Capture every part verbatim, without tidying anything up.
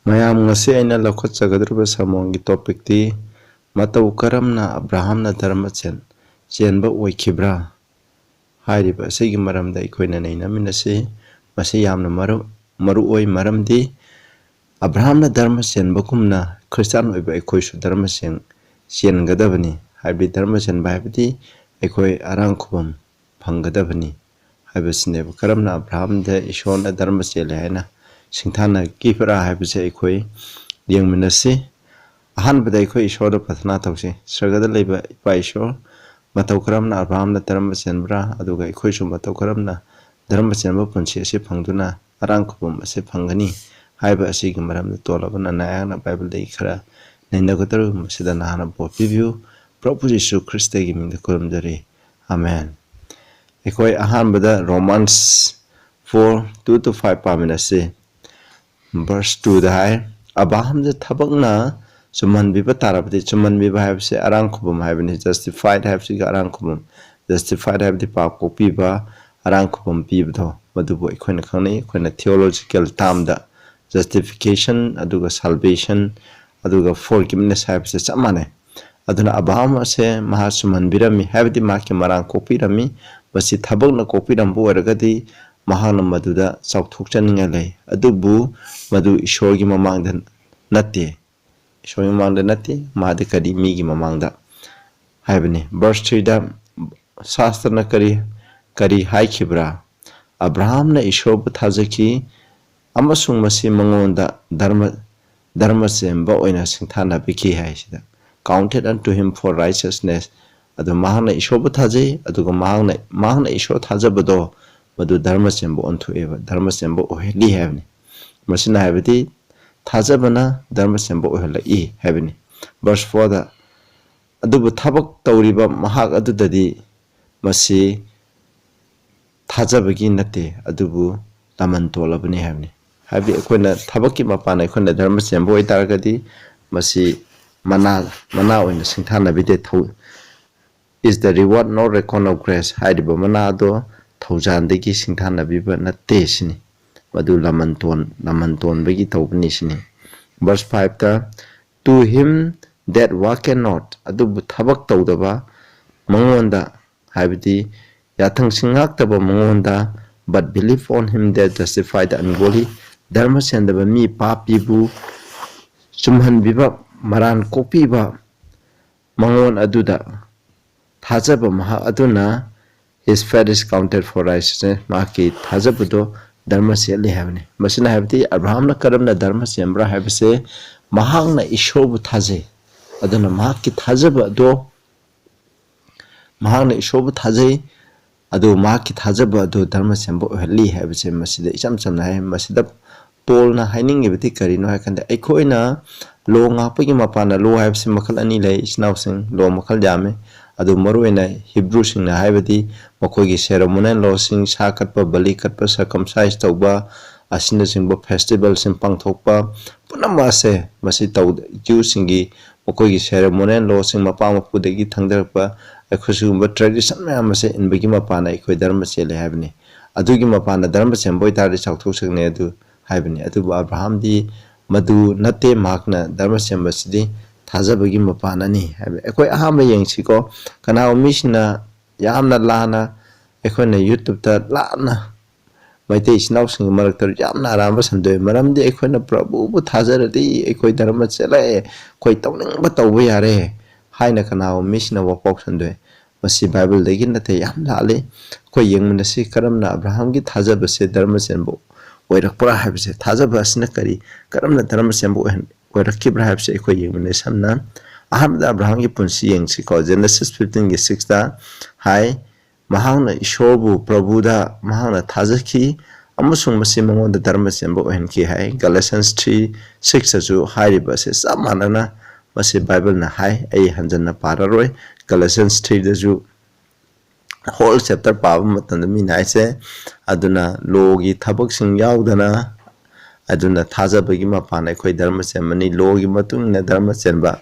ꯃꯌꯥꯝ, ꯉꯁꯤ ꯑꯩꯅ ꯂꯧꯈꯠꯆꯒꯗꯧꯔꯤꯕ ꯁꯥꯃꯣꯟꯒꯤ ꯇꯣꯄꯤꯛꯇꯤ ꯃꯇꯧ ꯀꯔꯝꯅ ꯑꯕ꯭ꯔꯥꯍꯥꯝꯅ ꯙꯔꯃ ꯆꯦꯟ-, ꯆꯦꯟꯕ ꯑꯣꯏꯈꯤꯕ꯭ꯔꯥ ꯍꯥꯏꯔꯤꯕ ꯑꯁꯤꯒꯤ ꯃꯔꯝꯗ ꯑꯩꯈꯣꯏꯅ ꯅꯩꯅꯃꯤꯟꯅꯁꯤ꯫ ꯃꯁꯤ ꯌꯥꯝꯅ ꯃꯔꯨ-, ꯃꯔꯨ ꯑꯣꯏ, ꯃꯔꯝꯗꯤ ꯑꯕ꯭ꯔꯥꯍꯥꯝꯅ ꯙꯔꯃ ꯆꯦꯟꯕꯒꯨꯝꯅ ꯈ꯭ꯔꯤꯁꯇꯥꯟ ꯑꯣꯏꯕ ꯑꯩꯈꯣꯏꯁꯨ ꯙꯔꯃ ꯆꯦꯟ-, ꯆꯦꯟꯒꯗꯕꯅꯤ꯫ ꯍꯥꯏꯕꯗꯤ ꯙꯔꯃ ꯆꯦꯟꯕ ꯍꯥꯏꯕꯗꯤ ꯑꯩꯈꯣꯏ ꯑꯔꯥꯡ ꯈꯨꯕꯝ ꯐꯪꯒꯗꯕꯅꯤ ꯍꯥꯏꯕꯁꯤꯅꯦꯕ꯫ ꯀꯔꯝꯅ ꯑꯕ꯭ꯔꯥꯍꯥꯝꯗ ꯏꯁꯣꯔꯅ ꯙꯔꯃ ꯆꯦꯜꯂꯦ ꯍꯥꯏꯅ ꯁꯤꯡꯊꯥꯅꯈꯤꯕ꯭ꯔꯥ ꯍꯥꯏꯕꯁꯦ ꯑꯩꯈꯣꯏ ꯌꯦꯡꯃꯤꯟꯅꯁꯤ꯫ ꯑꯍꯥꯟꯕꯗ ꯑꯩꯈꯣꯏ ꯏꯁꯣꯔꯗ ꯄ꯭ꯔꯊꯅꯥ ꯇꯧꯁꯤ꯫ ꯁꯔꯒꯗ ꯂꯩꯕ ꯏꯄꯥ ꯏꯁꯣꯔ, ꯃꯇꯧ ꯀꯔꯝꯅ ꯑꯕ꯭ꯔꯥꯍꯥꯝꯅ ꯙꯔꯃ ꯆꯦꯟꯕ꯭ꯔꯥ, ꯑꯗꯨꯒ ꯑꯩꯈꯣꯏꯁꯨ ꯃꯇꯧ ꯀꯔꯝꯅ ꯙꯔꯃ ꯆꯦꯟꯕ ꯄꯨꯟꯁꯤ ꯑꯁꯤ ꯐꯪꯗꯨꯅ ꯑꯔꯥꯡ ꯈꯨꯕꯝ ꯑꯁꯤ ꯐꯪꯒꯅꯤ ꯍꯥꯏꯕ ꯑꯁꯤꯒꯤ ꯃꯔꯝꯗ ꯇꯣꯜꯂꯕ ꯅꯅꯥꯌꯥꯡꯅ ꯕꯥꯏꯕꯜꯗꯒꯤ ꯈꯔ ꯅꯩꯅꯒꯗꯧꯔꯤꯕ ꯃꯁꯤꯗ ꯅꯍꯥꯛꯅ ꯕꯣꯔ ꯄꯤꯕꯤꯌꯨ꯫ ꯄ꯭ꯔꯚꯨ ꯌꯤꯁꯨ ꯈ꯭ꯔꯤꯁꯇꯒꯤ ꯃꯤꯡꯗ ꯈꯨꯔꯨꯝꯖꯔꯤ꯫ ꯑꯃꯦꯟ꯫ ꯑꯩꯈꯣꯏ ꯑꯍꯥꯟꯕꯗ Romans four two to five ꯄꯥꯃꯤꯟꯅꯁꯤ꯫ ꯚꯔꯁ ꯇꯨꯗ ꯍꯥꯏ, "ꯑꯕ꯭ꯔꯥꯍꯥꯝꯁꯦ ꯊꯕꯛꯅ ꯆꯨꯝꯍꯟꯕꯤꯕ ꯇꯥꯔꯕꯗꯤ", ꯆꯨꯝꯍꯟꯕꯤꯕ ꯍꯥꯏꯕꯁꯤ ꯑꯔꯥꯡ ꯈꯨꯕꯝ ꯍꯥꯏꯕꯅꯤ, ꯖꯁꯇꯤꯐꯥꯏꯠ ꯍꯥꯏꯕꯁꯤꯒ ꯑꯔꯥꯡ ꯈꯨꯕꯝ, ꯖꯁꯇꯤꯐꯥꯏꯠ ꯍꯥꯏꯕꯗꯤ ꯄꯥꯞ ꯀꯣꯛꯄꯤꯕ, ꯑꯔꯥꯡ ꯈꯨꯕꯝ ꯄꯤꯕꯗꯣ, ꯃꯗꯨꯕꯨ ꯑꯩꯈꯣꯏꯅ ꯈꯪꯅꯩ꯫ ꯑꯩꯈꯣꯏꯅ ꯊꯤꯑꯣꯂꯣꯖꯤꯀꯦꯜ ꯇꯥꯝꯗ ꯖꯁꯇꯤꯐꯤꯀꯦꯁꯟ, ꯑꯗꯨꯒ ꯁꯥꯜꯕꯦꯁꯟ, ꯑꯗꯨꯒ ꯐꯣꯔꯒꯤꯞꯅꯦꯁ ꯍꯥꯏꯕꯁꯦ ꯆꯞ ꯃꯥꯟꯅꯩ꯫ ꯑꯗꯨꯅ ꯑꯕ꯭ꯔꯥꯍꯥꯝ ꯑꯁꯦ ꯃꯍꯥꯛ ꯆꯨꯝꯍꯟꯕꯤꯔꯝꯃꯤ, ꯍꯥꯏꯕꯗꯤ ꯃꯍꯥꯛꯀꯤ ꯃꯔꯥꯡ ꯀꯣꯛꯄꯤꯔꯝꯃꯤ꯫ ꯃꯁꯤ ꯊꯕꯛꯅ ꯀꯣꯛꯄꯤꯔꯝꯕ ꯑꯣꯏꯔꯒꯗꯤ ꯃꯍꯥꯛꯅ ꯃꯗꯨꯗ ꯆꯥꯎꯊꯣꯛꯆꯅꯤꯡꯉꯥꯏ ꯂꯩ, ꯑꯗꯨꯕꯨ ꯃꯗꯨ ꯏꯁꯣꯔꯒꯤ ꯃꯃꯥꯡꯗ ꯅꯠꯇꯦ꯫ ꯏꯁꯣꯔꯒꯤ ꯃꯃꯥꯡꯗ ꯅꯠꯇꯦ, ꯃꯥꯗꯤ ꯀꯔꯤ, ꯃꯤꯒꯤ ꯃꯃꯥꯡꯗ ꯍꯥꯏꯕꯅꯤ꯫ ꯚꯔꯁ ꯊ꯭ꯔꯤꯗ ꯁꯥꯁꯇ꯭ꯔꯅ ꯀꯔꯤ, ꯀꯔꯤ ꯍꯥꯏꯈꯤꯕ꯭ꯔꯥ? "ꯑꯕ꯭ꯔꯥꯍꯥꯝꯅ ꯏꯁꯣꯔꯕꯨ ꯊꯥꯖꯈꯤ, ꯑꯃꯁꯨꯡ ꯃꯁꯤ ꯃꯉꯣꯟꯗ ꯙꯔꯃ, ꯙꯔꯃ ꯆꯦꯟꯕ ꯑꯣꯏꯅ ꯁꯤꯡꯊꯥꯅꯕꯤꯈꯤ" ꯍꯥꯏꯁꯤꯗ, "Counted unto him for righteousness"꯫ ꯑꯗꯨ ꯃꯍꯥꯛꯅ ꯏꯁꯣꯔꯕꯨ ꯊꯥꯖꯩ, ꯑꯗꯨꯒ ꯃꯍꯥꯛꯅ, ꯃꯍꯥꯛꯅ ꯏꯁꯣꯔ ꯊꯥꯖꯕꯗꯣ ꯃꯗꯨ ꯙꯔꯃ ꯆꯦꯟꯕ ꯑꯣꯟꯊꯣꯛꯑꯦꯕ, ꯙꯔꯃ ꯆꯦꯟꯕ ꯑꯣꯏꯍꯜꯂꯤ ꯍꯥꯏꯕꯅꯤ꯫ ꯃꯁꯤꯅ ꯍꯥꯏꯕꯗꯤ ꯊꯥꯖꯕꯅ ꯙꯔꯃ ꯆꯦꯟꯕ ꯑꯣꯏꯍꯜꯂꯛꯏ ꯍꯥꯏꯕꯅꯤ꯫ ꯚꯔꯁ ꯐꯣꯔꯗ, "ꯑꯗꯨꯕꯨ ꯊꯕꯛ ꯇꯧꯔꯤꯕ ꯃꯍꯥꯛ ꯑꯗꯨꯗꯗꯤ ꯃꯁꯤ ꯊꯥꯖꯕꯒꯤ ꯅꯠꯇꯦ, ꯑꯗꯨꯕꯨ ꯂꯃꯟ ꯇꯣꯜꯂꯕꯅꯤ" ꯍꯥꯏꯕꯅꯤ꯫ ꯍꯥꯏꯕꯗꯤ ꯑꯩꯈꯣꯏꯅ ꯊꯕꯛꯀꯤ ꯃꯄꯥꯟ ꯑꯩꯈꯣꯏꯅ ꯙꯔꯃ ꯆꯦꯟꯕ ꯑꯣꯏꯇꯥꯔꯒꯗꯤ ꯃꯁꯤ ꯃꯅꯥ, ꯃꯅꯥ ꯑꯣꯏꯅ ꯁꯤꯡꯊꯥꯅꯕꯤꯗꯦ꯫ Is the reward not reckoned of grace? ꯍꯥꯏꯔꯤꯕ ꯃꯅꯥ ꯑꯗꯣ ꯊꯧꯖꯥꯟꯗꯒꯤ ꯁꯤꯡꯊꯥꯅꯕꯤꯕ ꯅꯠꯇꯦ ꯁꯤꯅꯤ꯫ ꯃꯗꯨ ꯂꯃꯟ ꯇꯣꯟ-, ꯂꯃꯟ ꯇꯣꯟꯕꯒꯤ ꯇꯧꯕꯅꯤ ꯁꯤꯅꯤ꯫ Verse five ꯇ, "To him that worketh not," ꯑꯗꯨꯕꯨ ꯊꯕꯛ ꯇꯧꯗꯕ ꯃꯉꯣꯟꯗ, ꯍꯥꯏꯕꯗꯤ ꯌꯥꯊꯪ ꯁꯤꯡꯉꯥꯛꯇꯕ ꯃꯉꯣꯟꯗ, "but believe on him that justifieth the ungodly," ꯙꯔꯃ ꯆꯦꯟꯗꯕ ꯃꯤ ꯄꯥꯄꯤꯕꯨ ꯆꯨꯝꯍꯟꯕꯤꯕ, ꯃꯔꯥꯟ ꯀꯣꯛꯄꯤꯕ ꯃꯉꯣꯟ ꯑꯗꯨꯗ ꯊꯥꯖꯕ ꯃꯍꯥꯛ ꯑꯗꯨꯅ, "His faith is counted for righteousness," ꯃꯍꯥꯛꯀꯤ ꯊꯥꯖꯕꯗꯣ ꯙꯔꯃ ꯆꯦꯜꯂꯤ ꯍꯥꯏꯕꯅꯤ꯫ ꯃꯁꯤꯅ ꯍꯥꯏꯕꯗꯤ ꯑꯕ꯭ꯔꯥꯍꯥꯝꯅ ꯀꯔꯝꯅ ꯙꯔꯃ ꯆꯦꯟꯕ꯭ꯔꯥ ꯍꯥꯏꯕꯁꯦ, ꯃꯍꯥꯛꯅ ꯏꯁꯣꯔꯕꯨ ꯊꯥꯖꯩ, ꯑꯗꯨꯅ ꯃꯍꯥꯛꯀꯤ ꯊꯥꯖꯕ ꯑꯗꯣ, ꯃꯍꯥꯛꯅ ꯏꯁꯣꯔꯕꯨ ꯊꯥꯖꯩ, ꯑꯗꯨ ꯃꯍꯥꯛꯀꯤ ꯊꯥꯖꯕ ꯑꯗꯨ ꯙꯔꯃ ꯆꯦꯟꯕ ꯑꯣꯏꯍꯜꯂꯤ ꯍꯥꯏꯕꯁꯦ ꯃꯁꯤꯗ ꯏꯆꯝ ꯆꯝꯅ ꯍꯥꯏ꯫ ꯃꯁꯤꯗ ꯄꯣꯜꯅ ꯍꯥꯏꯅꯤꯡꯉꯤꯕꯗꯤ ꯀꯔꯤꯅꯣ ꯍꯥꯏ ꯀꯥꯟꯗ, ꯑꯩꯈꯣꯏꯅ ꯂꯣ ꯉꯥꯛꯄꯒꯤ ꯃꯄꯥꯟꯅ, ꯂꯣ ꯍꯥꯏꯕꯁꯤ ꯃꯈꯜ ꯑꯅꯤ ꯂꯩ, ꯏꯆꯤꯟ ꯏꯅꯥꯎꯁꯤꯡ, ꯂꯣ ꯃꯈꯜ ꯌꯥꯝꯃꯤ꯫ ꯑꯗꯨ ꯃꯔꯨꯑꯣꯏꯅ ꯍꯤꯕ꯭ꯔꯨꯁꯤꯡꯅ ꯍꯥꯏꯕꯗꯤ ꯃꯈꯣꯏꯒꯤ ꯁꯦꯔꯦꯃꯣꯅꯤꯌꯦꯜ ꯂꯣꯁꯤꯡ, ꯁꯥ ꯀꯠꯄ, ꯕꯂꯤ ꯀꯠꯄ, ꯁꯔꯀꯝꯁꯥꯏꯁ ꯇꯧꯕ ꯑꯁꯤꯅꯆꯤꯡꯕ ꯐꯦꯁꯇꯤꯚꯦꯜꯁꯤꯡ ꯄꯥꯡꯊꯣꯛꯄ, ꯄꯨꯝꯅꯃꯛ ꯑꯁꯦ ꯃꯁꯤ ꯇꯧ-, ꯖ꯭ꯌꯨꯁꯤꯡꯒꯤ ꯃꯈꯣꯏꯒꯤ ꯁꯦꯔꯦꯃꯣꯅꯤꯌꯦꯜ ꯂꯣꯁꯤꯡ, ꯃꯄꯥ ꯃꯄꯨꯗꯒꯤ ꯊꯪꯗꯔꯛꯄ ꯑꯩꯈꯣꯏ ꯁꯤꯒꯨꯝꯕ ꯇ꯭ꯔꯦꯗꯤꯁꯟ ꯃꯌꯥꯝ ꯑꯁꯦ ꯏꯟꯕꯒꯤ ꯃꯄꯥꯟꯅ ꯑꯩꯈꯣꯏ ꯙꯔꯃ ꯆꯦꯜꯂꯦ ꯍꯥꯏꯕꯅꯤ꯫ ꯑꯗꯨꯒꯤ ꯃꯄꯥꯟꯅ ꯙꯔꯃ ꯆꯦꯟꯕ ꯑꯣꯏꯇꯥꯔꯗꯤ ꯆꯥꯎꯊꯣꯛꯆꯒꯅꯤ ꯑꯗꯨ ꯍꯥꯏꯕꯅꯤ꯫ ꯑꯗꯨꯕꯨ ꯑꯕ꯭ꯔꯥꯍꯥꯝꯗꯤ ꯃꯗꯨ ꯅꯠꯇꯦ, ꯃꯍꯥꯛꯅ ꯙꯔꯃ ꯆꯦꯟꯕꯁꯤꯗꯤ ꯊꯥꯖꯕꯒꯤ ꯃꯄꯥꯟꯅꯅꯤ ꯍꯥꯏꯕ꯫ ꯑꯩꯈꯣꯏ ꯑꯍꯥꯟꯕ ꯌꯦꯡꯁꯤꯀꯣ, ꯀꯅꯥꯒꯨꯝꯕ ꯃꯤꯁꯤꯡꯅ ꯌꯥꯝꯅ ꯂꯥꯟꯅ, ꯑꯩꯈꯣꯏꯅ ꯌꯨꯇ꯭ꯌꯨꯕꯇ ꯂꯥꯟꯅ ꯃꯩꯇꯩ ꯏꯆꯤꯟ ꯏꯅꯥꯎꯁꯤꯡꯒꯤ ꯃꯔꯛꯇ ꯌꯥꯝꯅ ꯑꯔꯥꯟꯕ ꯁꯟꯗꯣꯛꯑꯦ꯫ ꯃꯔꯝꯗꯤ ꯑꯩꯈꯣꯏꯅ ꯄ꯭ꯔꯚꯨꯕꯨ ꯊꯥꯖꯔꯗꯤ ꯑꯩꯈꯣꯏ ꯙꯔꯃ ꯆꯦꯜꯂꯛꯑꯦ, ꯑꯩꯈꯣꯏ ꯇꯧꯅꯤꯡꯕ ꯇꯧꯕ ꯌꯥꯔꯦ ꯍꯥꯏꯅ ꯀꯅꯥꯒꯨꯝꯕ ꯃꯤꯁꯤꯡꯅ ꯋꯥꯄꯥꯎ ꯁꯟꯗꯣꯛꯑꯦ꯫ ꯃꯁꯤ ꯕꯥꯏꯕꯜꯗꯒꯤ ꯅꯠꯇꯦ, ꯌꯥꯝ ꯂꯥꯜꯂꯤ꯫ ꯑꯩꯈꯣꯏ ꯌꯦꯡꯃꯤꯟꯅꯁꯤ, ꯀꯔꯝꯅ ꯑꯕ꯭ꯔꯥꯍꯥꯝꯒꯤ ꯊꯥꯖꯕꯁꯦ ꯙꯔꯃ ꯆꯦꯟꯕ ꯑꯣꯏꯔꯛꯄ꯭ꯔꯥ ꯍꯥꯏꯕꯁꯦ, ꯊꯥꯖꯕ ꯑꯁꯤꯅ ꯀꯔꯤ, ꯀꯔꯝꯅ ꯙꯔꯃ ꯆꯦꯟꯕ ꯑꯣꯏꯍꯟ-, ꯑꯣꯏꯔꯛꯈꯤꯕ꯭ꯔꯥ ꯍꯥꯏꯕꯁꯦ ꯑꯩꯈꯣꯏ ꯌꯦꯡꯃꯤꯟꯅꯩ꯫ ꯁꯝꯅ ꯑꯍꯥꯟꯕꯗ ꯑꯕ꯭ꯔꯥꯍꯥꯝꯒꯤ ꯄꯨꯟꯁꯤ ꯌꯦꯡꯁꯤꯀꯣ, ꯖꯦꯅꯦꯁꯤꯁ ꯐꯤꯐꯇꯤꯟꯒꯤ ꯁꯤꯛꯁꯇ ꯍꯥꯏ, "ꯃꯍꯥꯛꯅ ꯏꯁꯣꯔꯕꯨ, ꯄ꯭ꯔꯚꯨꯗ ꯃꯍꯥꯛꯅ ꯊꯥꯖꯈꯤ, ꯑꯃꯁꯨꯡ ꯃꯁꯤ ꯃꯉꯣꯟꯗ ꯙꯔꯃ ꯆꯦꯟꯕ ꯑꯣꯏꯍꯟꯈꯤ" ꯍꯥꯏ꯫ ꯒꯂꯦꯁꯟꯁ ꯊ꯭ꯔꯤ ꯁꯤꯛꯁꯇꯁꯨ ꯍꯥꯏꯔꯤꯕ ꯑꯁꯤ ꯆꯞ ꯃꯥꯟꯅꯅ ꯃꯁꯤ ꯕꯥꯏꯕꯜꯅ ꯍꯥꯏ꯫ ꯑꯩ ꯍꯟꯖꯟꯅ ꯄꯥꯔꯔꯣꯏ꯫ ꯒꯂꯦꯁꯟꯁ ꯊ꯭ꯔꯤꯗꯁꯨ ꯍꯣꯜ ꯆꯦꯞꯇꯔ ꯄꯥꯕ ꯃꯇꯝꯗ ꯃꯤꯅ ꯍꯥꯏꯁꯦ, ꯑꯗꯨꯅ ꯂꯣꯒꯤ ꯊꯕꯛꯁꯤꯡ ꯌꯥꯎꯗꯅ, ꯑꯗꯨꯅ ꯊꯥꯖꯕꯒꯤ ꯃꯄꯥꯟ ꯑꯩꯈꯣꯏ ꯙꯔꯃ ꯆꯦꯟꯕꯅꯤ, ꯂꯣꯒꯤ ꯃꯇꯨꯡ ꯏꯟꯅ ꯙꯔꯃ ꯆꯦꯟꯕ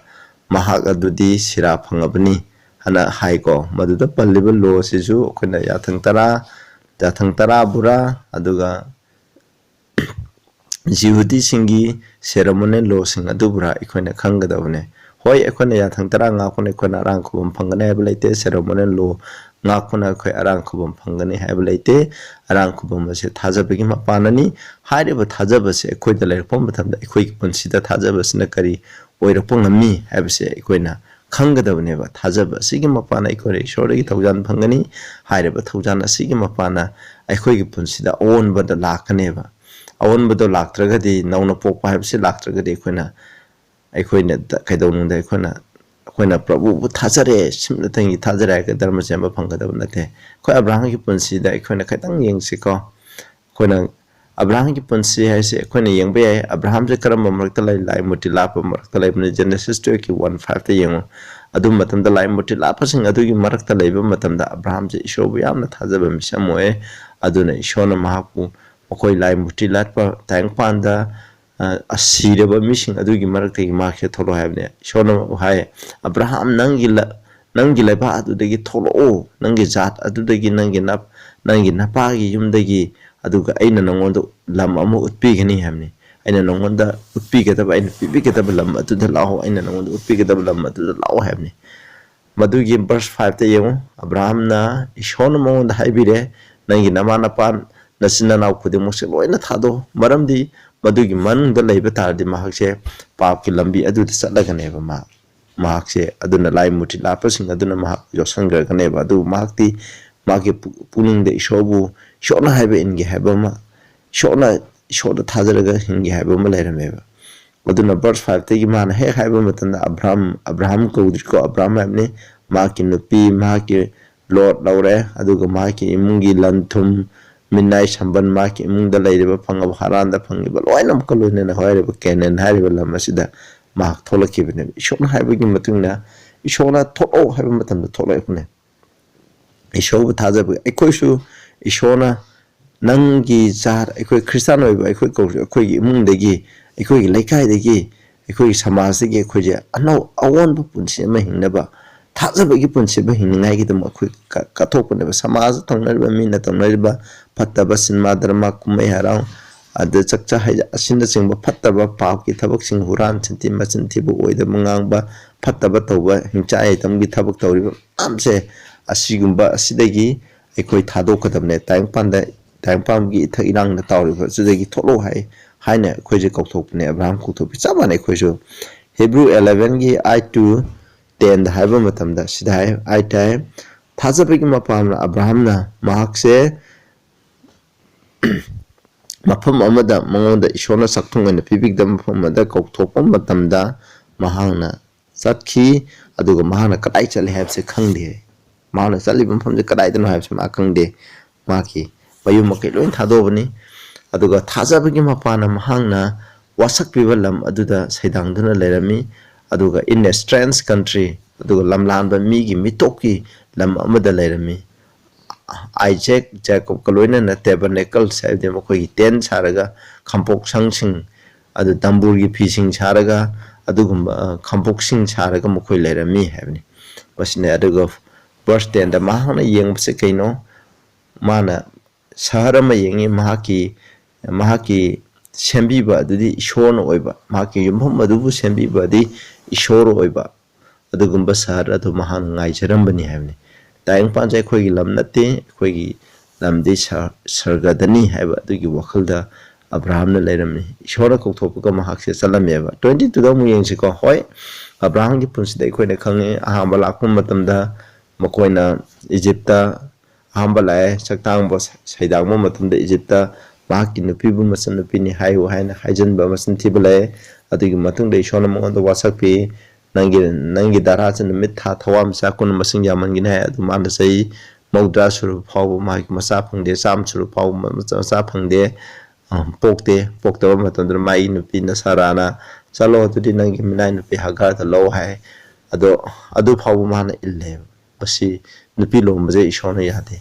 ꯃꯍꯥꯛ ꯑꯗꯨꯗꯤ ꯁꯤꯔꯥ ꯐꯪꯉꯕꯅꯤ ꯍꯥꯏꯅ ꯍꯥꯏꯀꯣ꯫ ꯃꯗꯨꯗ ꯄꯜꯂꯤꯕ ꯂꯣ ꯑꯁꯤꯁꯨ ꯑꯩꯈꯣꯏꯅ ꯌꯥꯊꯪ ꯇꯔꯥ, ꯌꯥꯊꯪ ꯇꯔꯥꯕꯨꯔꯥ, ꯑꯗꯨꯒ ꯖꯤꯍꯨꯗꯤꯁꯤꯡꯒꯤ ceremonial lawꯁꯤꯡ ꯑꯗꯨꯕꯨꯔꯥ ꯑꯩꯈꯣꯏꯅ ꯈꯪꯒꯗꯕꯅꯦ꯫ ꯍꯣꯏ, ꯑꯩꯈꯣꯏꯅ ꯌꯥꯊꯪ ꯇꯔꯥ ꯉꯥꯛꯄꯅ ꯑꯩꯈꯣꯏꯅ ꯑꯔꯥꯡ ꯈꯨꯕꯝ ꯐꯪꯒꯅꯤ ꯍꯥꯏꯕ ꯂꯩꯇꯦ꯫ Ceremonial law ꯉꯥꯛꯄꯅ ꯑꯩꯈꯣꯏ ꯑꯔꯥꯡ ꯈꯨꯕꯝ ꯐꯪꯒꯅꯤ ꯍꯥꯏꯕ ꯂꯩꯇꯦ꯫ ꯑꯔꯥꯡ ꯈꯨꯕꯝ ꯑꯁꯦ ꯊꯥꯖꯕꯒꯤ ꯃꯄꯥꯟꯅꯅꯤ꯫ ꯍꯥꯏꯔꯤꯕ ꯊꯥꯖꯕꯁꯦ ꯑꯩꯈꯣꯏꯗ ꯂꯩꯔꯛꯄ ꯃꯇꯝꯗ ꯑꯩꯈꯣꯏꯒꯤ ꯄꯨꯟꯁꯤꯗ ꯊꯥꯖꯕꯁꯤꯅ ꯀꯔꯤ ꯑꯣꯏꯔꯛꯄ ꯉꯝꯃꯤ ꯍꯥꯏꯕꯁꯦ ꯑꯩꯈꯣꯏꯅ ꯈꯪꯒꯗꯕꯅꯦꯕ꯫ ꯊꯥꯖꯕ ꯑꯁꯤꯒꯤ ꯃꯄꯥꯟꯅ ꯑꯩꯈꯣꯏꯅ ꯏꯁꯣꯔꯗꯒꯤ ꯊꯧꯖꯥꯜ ꯐꯪꯒꯅꯤ꯫ ꯍꯥꯏꯔꯤꯕ ꯊꯧꯖꯥꯜ ꯑꯁꯤꯒꯤ ꯃꯄꯥꯟꯅ ꯑꯩꯈꯣꯏꯒꯤ ꯄꯨꯟꯁꯤꯗ ꯑꯑꯣꯟꯕꯗ ꯂꯥꯛꯀꯅꯦꯕ꯫ ꯑꯑꯣꯟꯕꯗꯣ ꯂꯥꯛꯇ꯭ꯔꯒꯗꯤ, ꯅꯧꯅ ꯄꯣꯛꯄ ꯍꯥꯏꯕꯁꯤ ꯂꯥꯛꯇ꯭ꯔꯒꯗꯤ ꯑꯩꯈꯣꯏꯅ, ꯑꯩꯈꯣꯏꯅ ꯀꯩꯗꯧꯅꯨꯡꯗ ꯑꯩꯈꯣꯏꯅ, ꯑꯩꯈꯣꯏꯅ ꯄ꯭ꯔꯚꯨꯕꯨ ꯊꯥꯖꯔꯦ, ꯁꯤꯃꯇꯪꯒꯤ ꯊꯥꯖꯔꯦ ꯍꯥꯏꯔꯒ ꯙꯔꯃ ꯆꯦꯟꯕ ꯐꯪꯒꯗꯕ ꯅꯠꯇꯦ꯫ ꯑꯩꯈꯣꯏ ꯑꯕ꯭ꯔꯥꯍꯥꯝꯒꯤ ꯄꯨꯟꯁꯤꯗ ꯑꯩꯈꯣꯏꯅ ꯈꯤꯇꯪ ꯌꯦꯡꯁꯤꯀꯣ꯫ ꯑꯩꯈꯣꯏꯅ ꯑꯕ꯭ꯔꯥꯍꯥꯝꯒꯤ ꯄꯨꯟꯁꯤ ꯍꯥꯏꯁꯦ ꯑꯩꯈꯣꯏꯅ ꯌꯦꯡꯕ ꯌꯥꯏ꯫ ꯑꯕ꯭ꯔꯥꯍꯥꯝꯁꯦ ꯀꯔꯝꯕ ꯃꯔꯛꯇ ꯂꯩ? ꯂꯥꯏ ꯃꯨꯔꯇꯤ ꯂꯥꯠꯄ ꯃꯔꯛꯇ ꯂꯩꯕꯅꯤ꯫ Genesis twelveꯀꯤ one fiveꯇ ꯌꯦꯡꯉꯨ꯫ ꯑꯗꯨ ꯃꯇꯝꯗ ꯂꯥꯏ ꯃꯨꯔꯇꯤ ꯂꯥꯠꯄꯁꯤꯡ ꯑꯗꯨꯒꯤ ꯃꯔꯛꯇ ꯂꯩꯕ ꯃꯇꯝꯗ ꯑꯕ꯭ꯔꯥꯍꯥꯝꯁꯦ ꯏꯁꯣꯔꯕꯨ ꯌꯥꯝꯅ ꯊꯥꯖꯕ ꯃꯤꯁꯛ ꯑꯃ ꯑꯣꯏ꯫ ꯑꯗꯨꯅ ꯏꯁꯣꯔꯅ ꯃꯍꯥꯛꯄꯨ ꯃꯈꯣꯏ ꯂꯥꯏ ꯃꯨꯔꯇꯤ ꯂꯥꯠꯄ ꯇꯥꯏꯕꯪꯄꯥꯟꯗ, ꯑ, ꯁꯤꯔꯕ ꯃꯤꯁꯤꯡ ꯑꯗꯨꯒꯤ ꯃꯔꯛꯇꯒꯤ ꯃꯍꯥꯛꯁꯦ ꯊꯣꯛꯂꯛꯑꯣ ꯍꯥꯏꯕꯅꯦ꯫ ꯏꯁꯣꯔꯅ ꯍꯥꯏ, "ꯑꯕ꯭ꯔꯥꯍꯥꯝ, ꯅꯪꯒꯤ ꯂ-, ꯅꯪꯒꯤ ꯂꯩꯕꯥꯛ ꯑꯗꯨꯗꯒꯤ ꯊꯣꯛꯂꯛꯑꯣ, ꯅꯪꯒꯤ ꯖꯥꯠ ꯑꯗꯨꯗꯒꯤ, ꯅꯪꯒꯤ ꯅꯞ-, ꯅꯪꯒꯤ ꯅꯄꯥꯒꯤ ꯌꯨꯝꯗꯒꯤ, ꯑꯗꯨꯒ ꯑꯩꯅ ꯅꯪꯉꯣꯟꯗ ꯂꯝ ꯑꯃ ꯎꯠꯄꯤꯒꯅꯤ" ꯍꯥꯏꯕꯅꯤ꯫ "ꯑꯩꯅ ꯅꯪꯉꯣꯟꯗ ꯎꯠꯄꯤꯒꯗꯕ, ꯑꯩꯅ ꯄꯤꯕꯤꯒꯗꯕ ꯂꯝ ꯑꯗꯨꯗ ꯂꯥꯛꯑꯣ, ꯑꯩꯅ ꯅꯪꯉꯣꯟꯗ ꯎꯠꯄꯤꯒꯗꯕ ꯂꯝ ꯑꯗꯨꯗ ꯂꯥꯛꯑꯣ" ꯍꯥꯏꯕꯅꯤ꯫ ꯃꯗꯨꯒꯤ verse fiveꯇ ꯌꯦꯡꯉꯨ, ꯑꯕ꯭ꯔꯥꯍꯥꯝꯅ, ꯏꯁꯣꯔꯅ ꯃꯉꯣꯟꯗ ꯍꯥꯏꯕꯤꯔꯦ, "ꯅꯪꯒꯤ ꯅꯃꯥ ꯅꯄꯥ, ꯅꯆꯤꯟ ꯅꯅꯥꯎ ꯈꯨꯗꯤꯡꯃꯛꯁꯦ ꯂꯣꯏꯅ ꯊꯥꯗꯣꯛꯑꯣ, ꯃꯔꯝꯗꯤ ꯃꯗꯨꯒꯤ ꯃꯅꯨꯡꯗ ꯂꯩꯕ ꯇꯥꯔꯗꯤ ꯃꯍꯥꯛꯁꯦ ꯄꯥꯞꯀꯤ ꯂꯝꯕꯤ ꯑꯗꯨꯗ ꯆꯠꯂꯒꯅꯦꯕ ꯃꯥ, ꯃꯍꯥꯛꯁꯦ, ꯑꯗꯨꯅ ꯂꯥꯏ ꯃꯨꯔꯇꯤ ꯂꯥꯠꯄꯁꯤꯡ ꯑꯗꯨꯅ ꯃꯍꯥꯛ ꯌꯣꯠꯁꯟꯈ꯭ꯔꯒꯅꯦꯕ꯫ ꯑꯗꯨꯕꯨ ꯃꯍꯥꯛꯇꯤ ꯃꯥꯒꯤ ꯄꯨ-, ꯄꯨꯛꯅꯤꯡꯗ ꯏꯁꯣꯔꯕꯨ, ꯏꯁꯣꯔꯅ ꯍꯥꯏꯕ ꯏꯟꯒꯦ ꯍꯥꯏꯕ ꯑꯃ, ꯏꯁꯣꯔꯅ, ꯏꯁꯣꯔꯗ ꯊꯥꯖꯔꯒ ꯍꯤꯡꯒꯦ ꯍꯥꯏꯕ ꯑꯃ ꯂꯩꯔꯝꯃꯦꯕ꯫ ꯑꯗꯨꯅ verse fiveꯇꯒꯤ ꯃꯥꯅ ꯍꯦꯛ ꯍꯥꯏꯕ ꯃꯇꯝꯗ, "ꯑꯕ꯭ꯔꯥꯍꯝ, ꯑꯕ꯭ꯔꯥꯍꯝ ꯀꯧꯗ꯭ꯔꯤꯀꯣ, ꯑꯕ꯭ꯔꯥꯍꯝ ꯍꯥꯏꯕꯅꯤ", ꯃꯍꯥꯛꯀꯤ ꯅꯨꯄꯤ, ꯃꯍꯥꯛꯀꯤ ꯂꯣꯠ ꯂꯧꯔꯦ, ꯑꯗꯨꯒ ꯃꯍꯥꯛꯀꯤ ꯏꯃꯨꯡꯒꯤ ꯂꯟ ꯊꯨꯝ, ꯃꯤꯅꯥꯏ ꯁꯝꯕꯟ, ꯃꯍꯥꯛꯀꯤ ꯏꯃꯨꯡꯗ ꯂꯩꯔꯤꯕ ꯐꯪꯉꯕ, ꯍꯥꯔꯥꯟꯗ ꯐꯪꯉꯤꯕ ꯂꯣꯏꯅꯃꯛꯀ ꯂꯣꯏꯅꯅ ꯍꯥꯏꯔꯤꯕ ꯀꯦꯅꯥꯟ ꯍꯥꯏꯔꯤꯕ ꯂꯝ ꯑꯁꯤꯗ ꯃꯍꯥꯛ ꯊꯣꯛꯂꯛꯈꯤꯕꯅꯦꯕ꯫ ꯏꯁꯣꯔꯅ ꯍꯥꯏꯕꯒꯤ ꯃꯇꯨꯡ ꯏꯟꯅ, ꯏꯁꯣꯔꯅ "ꯊꯣꯛꯂꯛꯑꯣ" ꯍꯥꯏꯕ ꯃꯇꯝꯗ ꯊꯣꯛꯂꯛꯄꯅꯦ꯫ ꯏꯁꯣꯔꯕꯨ ꯊꯥꯖꯕ, ꯑꯩꯈꯣꯏꯁꯨ ꯏꯁꯣꯔꯅ ꯅꯪꯒꯤ ꯖꯥꯠ, ꯑꯩꯈꯣꯏ ꯈ꯭ꯔꯤꯁꯇꯥꯟ ꯑꯣꯏꯕ ꯑꯩꯈꯣꯏ ꯀꯧ-, ꯑꯩꯈꯣꯏꯒꯤ ꯏꯃꯨꯡꯗꯒꯤ, ꯑꯩꯈꯣꯏꯒꯤ ꯂꯩꯀꯥꯏꯗꯒꯤ, ꯑꯩꯈꯣꯏꯒꯤ ꯁꯃꯥꯖꯇꯒꯤ ꯑꯩꯈꯣꯏꯁꯦ ꯑꯅꯧ-, ꯑꯑꯣꯟꯕ ꯄꯨꯟꯁꯤ ꯑꯃ ꯍꯤꯡꯅꯕ, ꯊꯥꯖꯕꯒꯤ ꯄꯨꯟꯁꯤ ꯑꯃ ꯍꯤꯡꯅꯤꯡꯉꯥꯏꯒꯤꯗꯃꯛ ꯑꯩꯈꯣꯏ ꯀ-, ꯀꯠꯊꯣꯛꯄꯅꯦꯕ꯫ ꯁꯃꯥꯖꯇ ꯇꯧꯅꯔꯤꯕ, ꯃꯤꯅ ꯇꯧꯅꯔꯤꯕ ꯐꯠꯇꯕ ꯁꯤꯅꯦꯃꯥ, ꯗ꯭ꯔꯃꯥ, ꯀꯨꯝꯍꯩ ꯍꯔꯥꯎ, ꯑꯗ ꯆꯥꯛꯆꯥ ꯍꯩ ꯑꯁꯤꯅꯆꯤꯡꯕ ꯐꯠꯇꯕ ꯄꯥꯞꯀꯤ ꯊꯕꯛꯁꯤꯡ, ꯍꯨꯔꯥꯟ ꯆꯤꯟꯊꯤ, ꯃꯆꯤꯟ ꯊꯤꯕ, ꯑꯣꯏꯗꯕ ꯉꯥꯡꯕ, ꯐꯠꯇꯕ ꯇꯧꯕ, ꯍꯤꯡꯆꯥ ꯌꯥꯏꯗꯝꯒꯤ ꯊꯕꯛ ꯇꯧꯔꯤꯕ ꯃꯌꯥꯝꯁꯦ, ꯑꯁꯤꯒꯨꯝꯕ ꯑꯁꯤꯗꯒꯤ ꯑꯩꯈꯣꯏ ꯊꯥꯗꯣꯛꯀꯗꯕꯅꯦ꯫ ꯇꯥꯏꯕꯪꯄꯥꯟꯗ, ꯇꯥꯏꯕꯪꯄꯥꯟꯒꯤ ꯏꯊꯛ ꯏꯔꯥꯡꯗ ꯇꯥꯎꯔꯤꯕ ꯑꯗꯨꯗꯒꯤ ꯊꯣꯛꯂꯛꯎ ꯍꯥꯏ ꯍꯥꯏꯅ ꯑꯩꯈꯣꯏꯁꯦ ꯀꯧꯊꯣꯛꯄꯅꯦ꯫ ꯑꯕ꯭ꯔꯥꯍꯝ ꯀꯧꯊꯣꯛꯄꯤ ꯆꯞ ꯃꯥꯟꯅꯩ꯫ ꯑꯩꯈꯣꯏꯁꯨ ꯍꯤꯕ꯭ꯔꯨ elevenꯒꯤ eight to ten ꯍꯥꯏꯕ ꯃꯇꯝꯗ ꯁꯤꯗ ꯍꯥꯏ, ꯑꯩ ꯇꯥꯏ, ꯊꯥꯖꯕꯒꯤ ꯃꯄꯥꯝꯅ ꯑꯕ꯭ꯔꯥꯍꯝꯅ ꯃꯍꯥꯛꯁꯦ ꯃꯐꯝ ꯑꯃꯗ ꯃꯉꯣꯟꯗ ꯏꯁꯣꯔꯅ ꯁꯛꯊꯨꯡ ꯑꯣꯏꯅ ꯄꯤꯕꯤꯒꯗꯕ ꯃꯐꯝ ꯑꯃꯗ ꯀꯧꯊꯣꯛꯄ ꯃꯇꯝꯗ ꯃꯍꯥꯛꯅ ꯆꯠꯈꯤ꯫ ꯑꯗꯨꯒ ꯃꯍꯥꯛꯅ ꯀꯗꯥꯏ ꯆꯠꯂꯤ ꯍꯥꯏꯕꯁꯦ ꯈꯪꯗꯦ꯫ ꯃꯍꯥꯛꯅ ꯆꯠꯂꯤꯕ ꯃꯐꯝꯁꯦ ꯀꯗꯥꯏꯗꯅꯣ ꯍꯥꯏꯕꯁꯦ ꯃꯥ ꯈꯪꯗꯦ꯫ ꯃꯍꯥꯛꯀꯤ ꯃꯌꯨꯝ ꯃꯀꯩ ꯂꯣꯏ ꯊꯥꯗꯣꯛꯑꯕꯅꯤ꯫ ꯑꯗꯨꯒ ꯊꯥꯖꯕꯒꯤ ꯃꯄꯥꯟꯅ ꯃꯍꯥꯛꯅ ꯋꯥꯁꯛꯄꯤꯕ ꯂꯝ ꯑꯗꯨꯗ ꯁꯩꯗꯥꯡꯗꯨꯅ ꯂꯩꯔꯝꯃꯤ꯫ ꯑꯗꯨꯒ in a strange country, ꯑꯗꯨꯒ ꯂꯝꯂꯥꯟꯕ ꯃꯤꯒꯤ ꯃꯤꯇꯣꯞꯀꯤ ꯂꯝ ꯑꯃꯗ ꯂꯩꯔꯝꯃꯤ꯫ ꯑꯥꯏꯖꯦꯛ, ꯖꯦꯀꯣꯕꯀ ꯂꯣꯏꯅꯅ ꯇꯦꯕꯔꯅꯦꯀꯜꯁ ꯍꯥꯏꯕꯗꯤ ꯃꯈꯣꯏꯒꯤ ꯇꯦꯟ ꯁꯥꯔꯒ, ꯈꯥꯝꯄꯣꯛꯁꯪꯁꯤꯡ, ꯑꯗꯨ ꯇꯝꯕꯨꯔꯒꯤ ꯐꯤꯁꯤꯡ ꯁꯥꯔꯒ, ꯑꯗꯨꯒꯨꯝꯕ, ꯑ, ꯈꯥꯝꯄꯣꯛꯁꯤꯡ ꯁꯥꯔꯒ ꯃꯈꯣꯏ ꯂꯩꯔꯝꯃꯤ ꯍꯥꯏꯕꯅꯤ꯫ ꯃꯁꯤꯅ ꯑꯗꯨꯒ verse tenꯗ ꯃꯍꯥꯛꯅ ꯌꯦꯡꯕꯁꯦ ꯀꯩꯅꯣ? ꯃꯥꯅ ꯁꯍꯔ ꯑꯃ ꯌꯦꯡꯉꯤ, ꯃꯍꯥꯛꯀꯤ, ꯃꯍꯥꯛꯀꯤ ꯁꯦꯝꯕꯤꯕ ꯑꯗꯨꯗꯤ ꯏꯁꯣꯔꯅ ꯑꯣꯏꯕ, ꯃꯍꯥꯛꯀꯤ ꯌꯨꯝꯐꯝ ꯑꯗꯨꯕꯨ ꯁꯦꯝꯕꯤꯕ ꯑꯗꯨꯗꯤ ꯏꯁꯣꯔ ꯑꯣꯏꯕ, ꯑꯗꯨꯒꯨꯝꯕ ꯁꯍꯔ ꯑꯗꯨ ꯃꯍꯥꯛꯅ ꯉꯥꯏꯖꯔꯝꯕꯅꯤ ꯍꯥꯏꯕꯅꯤ꯫ ꯇꯥꯏꯕꯪꯄꯥꯟꯁꯦ ꯑꯩꯈꯣꯏꯒꯤ ꯂꯝ ꯅꯠꯇꯦ, ꯑꯩꯈꯣꯏꯒꯤ ꯂꯝꯗꯤ ꯁ-, ꯁꯔꯒꯗꯅꯤ ꯍꯥꯏꯕ ꯑꯗꯨꯒꯤ ꯋꯥꯈꯜꯗ ꯑꯕ꯭ꯔꯥꯍꯝꯅ ꯂꯩꯔꯝꯃꯤ꯫ ꯏꯁꯣꯔꯅ ꯀꯧꯊꯣꯛꯄꯒ ꯃꯍꯥꯛꯁꯦ ꯆꯠꯂꯝꯃꯦꯕ꯫ Twenty twoꯗ ꯑꯃꯨꯛ ꯌꯦꯡꯁꯤꯀꯣ꯫ ꯍꯣꯏ, ꯑꯕ꯭ꯔꯥꯍꯝꯒꯤ ꯄꯨꯟꯁꯤꯗ ꯑꯩꯈꯣꯏꯅ ꯈꯪꯉꯤ, ꯑꯍꯥꯟꯕ ꯂꯥꯛꯄ ꯃꯇꯝꯗ ꯃꯈꯣꯏꯅ ꯏꯖꯤꯞꯇ ꯑꯍꯥꯟꯕ ꯂꯥꯛꯑꯦ, ꯆꯥꯛꯇꯥꯡꯕ ꯁꯩꯗꯥꯡꯕ ꯃꯇꯝꯗ ꯏꯖꯤꯞꯇ ꯃꯍꯥꯛꯀꯤ ꯅꯨꯄꯤꯕꯨ ꯃꯆꯟꯅꯨꯄꯤꯅꯤ ꯍꯥꯏꯌꯨ ꯍꯥꯏꯅ ꯍꯥꯏꯖꯟꯕ ꯃꯆꯤꯟ ꯊꯤꯕ ꯂꯩ꯫ ꯑꯗꯨꯒꯤ ꯃꯇꯨꯡꯗ ꯏꯁꯣꯔꯅ ꯃꯉꯣꯟꯗ ꯋꯥꯁꯛꯄꯤ, "ꯅꯪꯒꯤ, ꯅꯪꯒꯤ ꯗꯔꯥꯁꯦ ꯅꯨꯃꯤꯠ ꯊꯥ ꯊꯋꯥꯟꯃꯤꯆꯥꯛ ꯀꯨꯝꯅ ꯃꯁꯤꯡ ꯌꯥꯝꯃꯟꯒꯅꯤ" ꯍꯥꯏ꯫ ꯑꯗꯨ ꯃꯥꯅ ꯆꯍꯤ ꯃꯧꯗ꯭ꯔꯥ ꯁꯨꯔꯕ ꯐꯥꯎꯕ ꯃꯍꯥꯛꯀꯤ ꯃꯆꯥ ꯐꯪꯗꯦ, ꯆꯥꯝꯃ ꯁꯨꯔꯕ ꯐꯥꯎꯕ ꯃꯆꯥ, ꯃꯆꯥ ꯐꯪꯗꯦ, ꯑ, ꯄꯣꯛꯇꯦ꯫ ꯄꯣꯛꯇꯕ ꯃꯇꯝꯗꯨꯗ ꯃꯥꯒꯤ ꯅꯨꯄꯤꯅ ꯁꯥꯔꯥꯅ, "ꯆꯠꯂꯣ, ꯑꯗꯨꯗꯤ ꯅꯪꯒꯤ ꯃꯤꯅꯥꯏ ꯅꯨꯄꯤ ꯍꯥꯒꯥꯔꯗ ꯂꯧ" ꯍꯥꯏ꯫ ꯑꯗꯣ ꯑꯗꯨ ꯐꯥꯎꯕ ꯃꯥꯅ ꯏꯜꯂꯦꯕ꯫ ꯃꯁꯤ ꯅꯨꯄꯤ ꯂꯨꯍꯣꯡꯕꯁꯦ ꯏꯁꯣꯔꯅ ꯌꯥꯗꯦ꯫